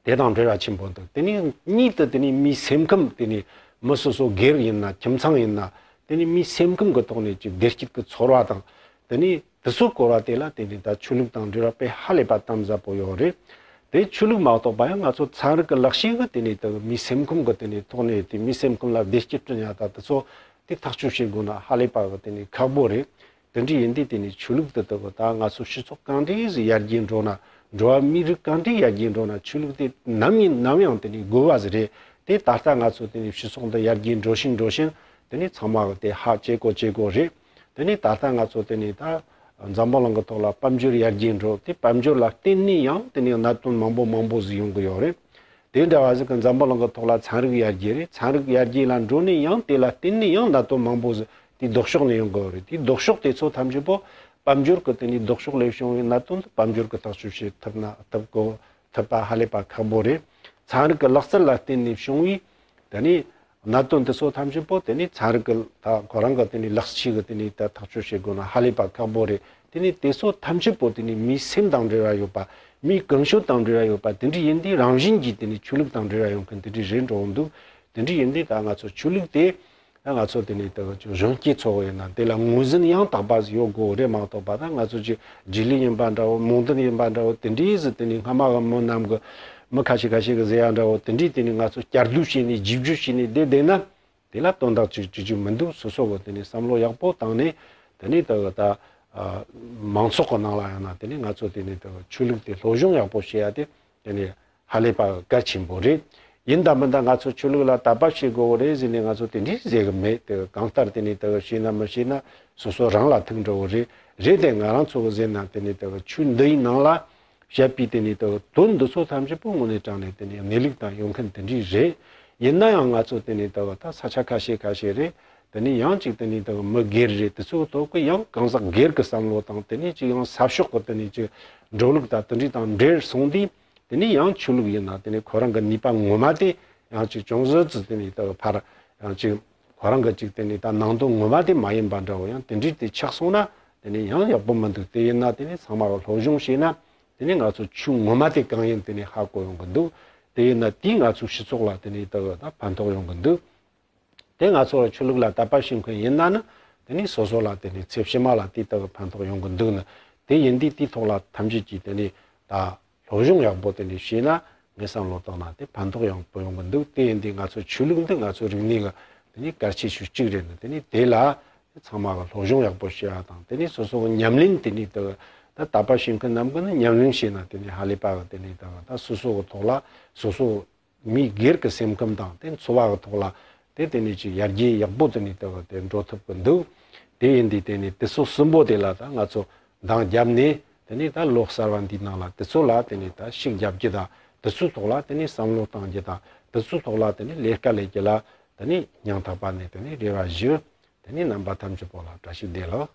དེ་དང་འབྲེལ་བ་ཆེན་པོ་འདུག་དེ་ནི་གཉིས་དེ་དེ་ནི་མིའི་སེམས་ཁམས། དེ་ནི་མི་སོ་སོ་སྒེར་ཡིན་ན། ཁྱིམ་ཚང་ཡིན་ན། དེ་ནི་མིའི་སེམས་ཁམས་ཀྱི་ཐོག་ནས་ཅིག་བདེ་སྐྱིད་ཀྱི་ཚོར་བ་དང་། དེ་ནི་དེ་ཚོ་སྐོར་བ་དེ་ལ་དེ་ནི་ད་ཆོས་ལུགས་དང་འབྲེལ་བ་དཔེ་ཧ་ལས་པ་དམ་ཟབ་པོ་ཡོད་རེད། དེ་ཆོས་ལུགས་མ་གཏོགས་པ་ཡང་ང་ཚོ་ཚན་རིག་གི་ལག་ཤེས་ཀྱིས་དེ་ནི་ད་མིའི་སེམས་ཁམས་ཀྱི་དེ་ནི་ཐོག་ནས་དེ་མིའི་སེམས་ཁམས་ལ་བདེ་སྐྱིད་བསྐྲུན་ཡ་ད་དེ་ཚོ་དེ་ཐག་གཅོད་བྱེད་དགོས་ན་ཧ་ལས་པ་གི་དེ་ནི་ཁག་པོ་རེད། དེ་འདྲ་ཡིན་དུས་དེ་ནི་ཆོས་ལུགས་དེ་དག་གི་ད་ང་ཚོ་སྤྱི་ཚོགས་གང་འདྲ་ཟིག་ཡར་རྒྱས་འགྲོ་ན། འགྲོ་བ་མིའི་རིགས་གང་འདྲ་ཡར་རྒྱས་འགྲོ་ན་ཆོས་ལུགས་དེ་ནམ་ཡིན་ནམ་ཡང་དེ་ནི་དགོས་པ་ཟིག་རེད། དེ་ད་ལྟ་ང་ཚོ་དེ་ནི་སྤྱི་ཚོགས་འདི་ཡར་རྒྱས་འགྲོ་བཞིན་འགྲོ་བཞིན་དེ་ནི་ཚང་མ་གི་དེ་ཧ་བྱེད་དགོས་བྱེད་དགོས་རེད། དེ་ནི་ད་ལྟ་ང་ཚོ་དེ་ནི་ད་འཛམ་བུ་གླིང་གི་ཐོག་ལ་དཔལ་འབྱོར་ཡར་རྒྱས་འགྲོ། དེ་དཔལ་འབྱོར་ལ་བརྟེན་ནས་ཡང་དེ་ནི་གནད་དོན་མང་པོ་མང་པོ་ཟིག་ཡོང་གི་ཡོད་རེད། དེ་འདྲ་བ་ཟིག་གི་འཛམ་བུ་གླིང་གི་ཐོག་ལ་ཚན་རིག་ཡར་རྒྱས་རེད། ཚན་རིག་ཡར་རྒྱས་ལ་འགྲོ་ནས་ཡང་དེ་ལ་བརྟེན་ནས་ཡང་གནད་དོན་མང་པོ་ཟིག་དེ་ལྡོག་ཕྱོགས་ནས་ཡོང་གི་ཡོད་རེད། དེ་ལྡོག་ཕྱོགས་དེ་ཚོ་ཐམས་ཅད་པོ་དཔལ་འབྱོར་གི་དེ་ནི་ལྡོག་ཕྱོགས་ལས་བྱུང་བའི་གནད་དོན་དེ་དཔལ་འབྱོར་གི་ཐག་གཅོད་བྱེད་ཐུབ་ན་ཐུབ་གོ་ཐུབ་པ་ཧ་ལས་པ་ཁག་པོ་རེད། ཚན་རིག་གི་ལག་རྩལ་ལ་བརྟེན་ནས་བྱུང་བའི་དེ་ནི་གནད་དོན་དེ་ཚོ་ཐམས་ཅད་པོ་དེ་ནི་ཚན་རིག་གི་ད་ཁོ་རང་གི་དེ་ནི་ལག་ཆས་གི་དེ་ནི་ད་ཐག་གཅོད་བྱེད་དགོས་ན་ཧ་ལས་པ་ཁག་པོ་རེད། དེ་ནི་དེ་ཚོ་ཐམས་ཅད་པོ་དེ་ནི་མིའི་སེམས་དང་འབྲེལ་བ་ཡོད་པ། མིའི་ཀུན་སྤྱོད་དང་འབྲེལ་བ་ཡོད་པ་དེ་འདྲ་ཡིན་དུས་རང་བཞིན་གྱིས་དེ་ནི་ཆོས་ལུགས་དང་འབྲེལ་བ་ཡོད་མཁན་དེ་འདྲ་རེད་འགྲོ་འདུག་དེ་འདྲ་ཡིན་དུས་ད་ང་ཚོ་ཆོས་ལུགས་དེ་ད་ང་ཚོ་དེ་ནི་ད་གཞོན་སྐྱེས་ཚོ་ཡིན་ན་དེ་ལ་ངོས་འཛིན་ཡང་དག་པ་ཟིག་ཡོད་དགོས་རེད་མ་གཏོགས་པ། ད་ང་ཚོ་ཅིག་རྗེས་ལུས་ཡིན་པ་འདྲ་བོ། རྨོངས་དད་ཡིན་པ་འདྲ་བོ། དེ་འདྲའི་ཟིག་དེ་ནི་སྔ་མ་གི་མི་རྣམས་གི་མི་ཁ་ཤས་ཁ་ཤས་གི་ཟེར་ཡ་འདྲ་བོ། དེ་འདྲའི་དེ་ནི་ང་ཚོ་བསྐྱར་ཟློས་བྱས་ནས་བརྗེ་བརྗོད་བྱས་ནས་བསྡད་བསྡད་ན། དེ་ལ་དོན་དག་ཅིག་ཅིག་ཅིག་མི་འདུག་སོ་སོ་གི་དེ་ནི་བསམ་བློ་ཡག་པོ་བཏང་ནས་དེ་ནི་ད་གི་ད་ཨ་མང་ཚོགས་གི་ནང་ལ་ཡང་ན་དེ་ནི་ང་ཚོ་དེ་ནི་ད་གི་ཆོས་ལུགས་དེ་སློབ་སྦྱོང་ཡག་པོ་བྱེད་ཡ་དེ་དེ་ནི་ཧ་ལས་པ་གལ་ཆེན་པོ་རེད། ཡིན་ད་མིན་ད་ང་ཚོ་ཆོས་ལུགས་ལ་དད་པ་བྱེད་དགོས་རེད་ཟེར་ནས་ང་ཚོ་དེ་འདྲའི་ཟེར་གི་མེད། དེ་གི་གང་ལྟར་དེ་ནི་ད་གི་བྱས་ན་མི་བྱས་ན་སོ་སོ་རང་ལ་ཐུག་འགྲོ་གི་རེད། རེད་དེ་ང་རང་ཚོ་གི་ཟེར་ན་དེ་ནི་ད་གི་ཆོས་འདི་ཡི་ནང་ལ་བཤད་པའི་དེ་ནི་ད་གི་དོན་འདི་ཚོ་ཐམས་ཅད་པོ་དངོས་གནས་དྲང་ནས་དེ་ནི་གནས་ལུགས་དང་ཡོང་མཁན་དེ་འདྲའི་རེད། ཡིན་ན་ཡང་ང་ཚོ་དེ་ནི་ད་གི་ད་ས་ཆ་ཁ་ཤས་ཁ་ཤས་རེད། དེ་ནི་ཡང་ཅིག་དེ་ནི་ད་གི་མི་སྒེར་རེད། དེ་ཚོའི་ཐོག་གི་ཡང་གང་ཟག་སྒེར་གི་བསམ་བློ་དང་དེ་ནི་ཅིག་ཡང་ས་ཕྱོགས་གི་དེ་ནི་ཅིག་འགྲོ་ལུགས་དང་དེ་འདྲའི་དང་འབྲེལ་སོང་དུས། དེ་ནི་ཡང་ཆོས་ལུགས་ཡིན་ན་དེ་ནི་ཁོ་རང་གི་ནུས་པ་ངོ་མ་དེ་ཡང་ཅིག་ཅུང་ཟད་ཙི་དེ་ནི་ད་གི་ཕར་ཡང་ཅིག་ཁོ་རང་གི་ཅིག་དེ་ནི་ད་ནང་དོན་ངོ་མ་དེ་མ་ཡིན་པ་འདྲ་བོ་ཡང་དེ་འདྲའི་དེ་ཆགས་སོང་ན་དེ་ནི་ཡང་ཡག་པོ་མི་འདུག་དེ་ཡིན་ན་དེ་ནི་ཚང་མ་གི་སློབ་སྦྱོང་བྱས་ན་དེ་ནི་ང་ཚོ་ཆོས་ངོ་མ་དེ་གང་ཡིན་དེ་ནི་ཧ་གོ་ཡོང་གི་འདུག་དེ་ཡིན་ན་དེས་ང་ཚོའི་སྤྱི་ཚོགས་ལ་དེ་ནི་ད་གི་ད་ཕན་ཐོགས་ཡོང་གི་འདུག་དེ་ང་ཚོ་ཆོས་ལུགས་ལ་དད་པ་བྱེད་མཁན་ཡིན་ན་ནི་དེ་ནི་སོ་སོ་ལ་དེ་ནི་ཚེ་ཕྱི་མ་ལ་དེ་ལྟ་བུ་ཕན་ཐོགས་ཡོང་གི་འདུག་ནི། དེ་ཡིན་དུས་དེའི་ཐོག་ལ་ཐམས་ཅད་ཀྱིས་དེ་ནི་ད་སློབ་སྦྱོང་ཡག་པོ་དེ་ནི་བྱས་ན་ངས་བསམ་བློ་བཏང་ན་དེ་ཕན་ཐོགས་ཡང་པོ་ཡོང་གི་འདུག་དེ་ཡིན་དུས་ང་ཚོ་ཆོས་ལུགས་འདི་ང་ཚོ་རིག་གནས་ཀྱི་དེ་ནི་གལ་ཆེ་ཤོས་གཅིག་རེད་ནི། དེ་ནི་དེ་ལ་ཚང་མ་གི་སློབ་སྦྱོང་ཡག་པོ་བྱེད་ཡ་དང་དེ་ནི་སོ་སོ་གི་ཉམས་ལེན་དེ་ནི་ད་ད་དད་པ་བྱེད་མཁན་རྣམས་ཀྱིས་ནི་ཉམས་ལེན་བྱས་ན་དེ་ནི་ཧ་ལས་པ་གི་དེ་ནི་ད་ད་སོ་སོ་གི་ཐོག་ལ་སོ་སོ་མི་སྒེར་གྱི་སེམས་ཁམས་དང་དེ་འཚོ་བ་གི་ཐོག་ལ་དེ་དེ་ནས་ཅིག་ཡར་རྒྱས་ཡག་པོ་དེ་ནས་དེ་དེ་འགྲོ་ཐུབ་ཀྱི་འདུག་དེ་ཡིན་དུས་དེ་ནས་དེ་ཚོ་གསུམ་པོ་དེ་ལ་ད་ང་ཚོ་འདང་བརྒྱབ་ནས་དེ་ནས་ད་ལོ་གསར་བ་འདིའི་ནང་ལ་དེ་ཚོ་ལ་དེ་ནས་ད་ཤུགས་རྒྱབ་རྒྱུ་དང་དེ་ཚོའི་ཐོག་ལ་དེ་ནས་བསམ་བློ་གཏང་རྒྱུ་དང་དེ་ཚོའི་ཐོག་ལ་དེ་ནས་ལས་ཀ་ལས་རྒྱུ་ལ་དེ་ནས་སྙིང་ཐག་པ་ནས་དེ་ནས་རེ་བ་ཞུ། དེ་ནས་རྣམ་པ་ཐམས་ཅད་པོ་ལ་བཀྲ་ཤིས་བདེ་ལེགས།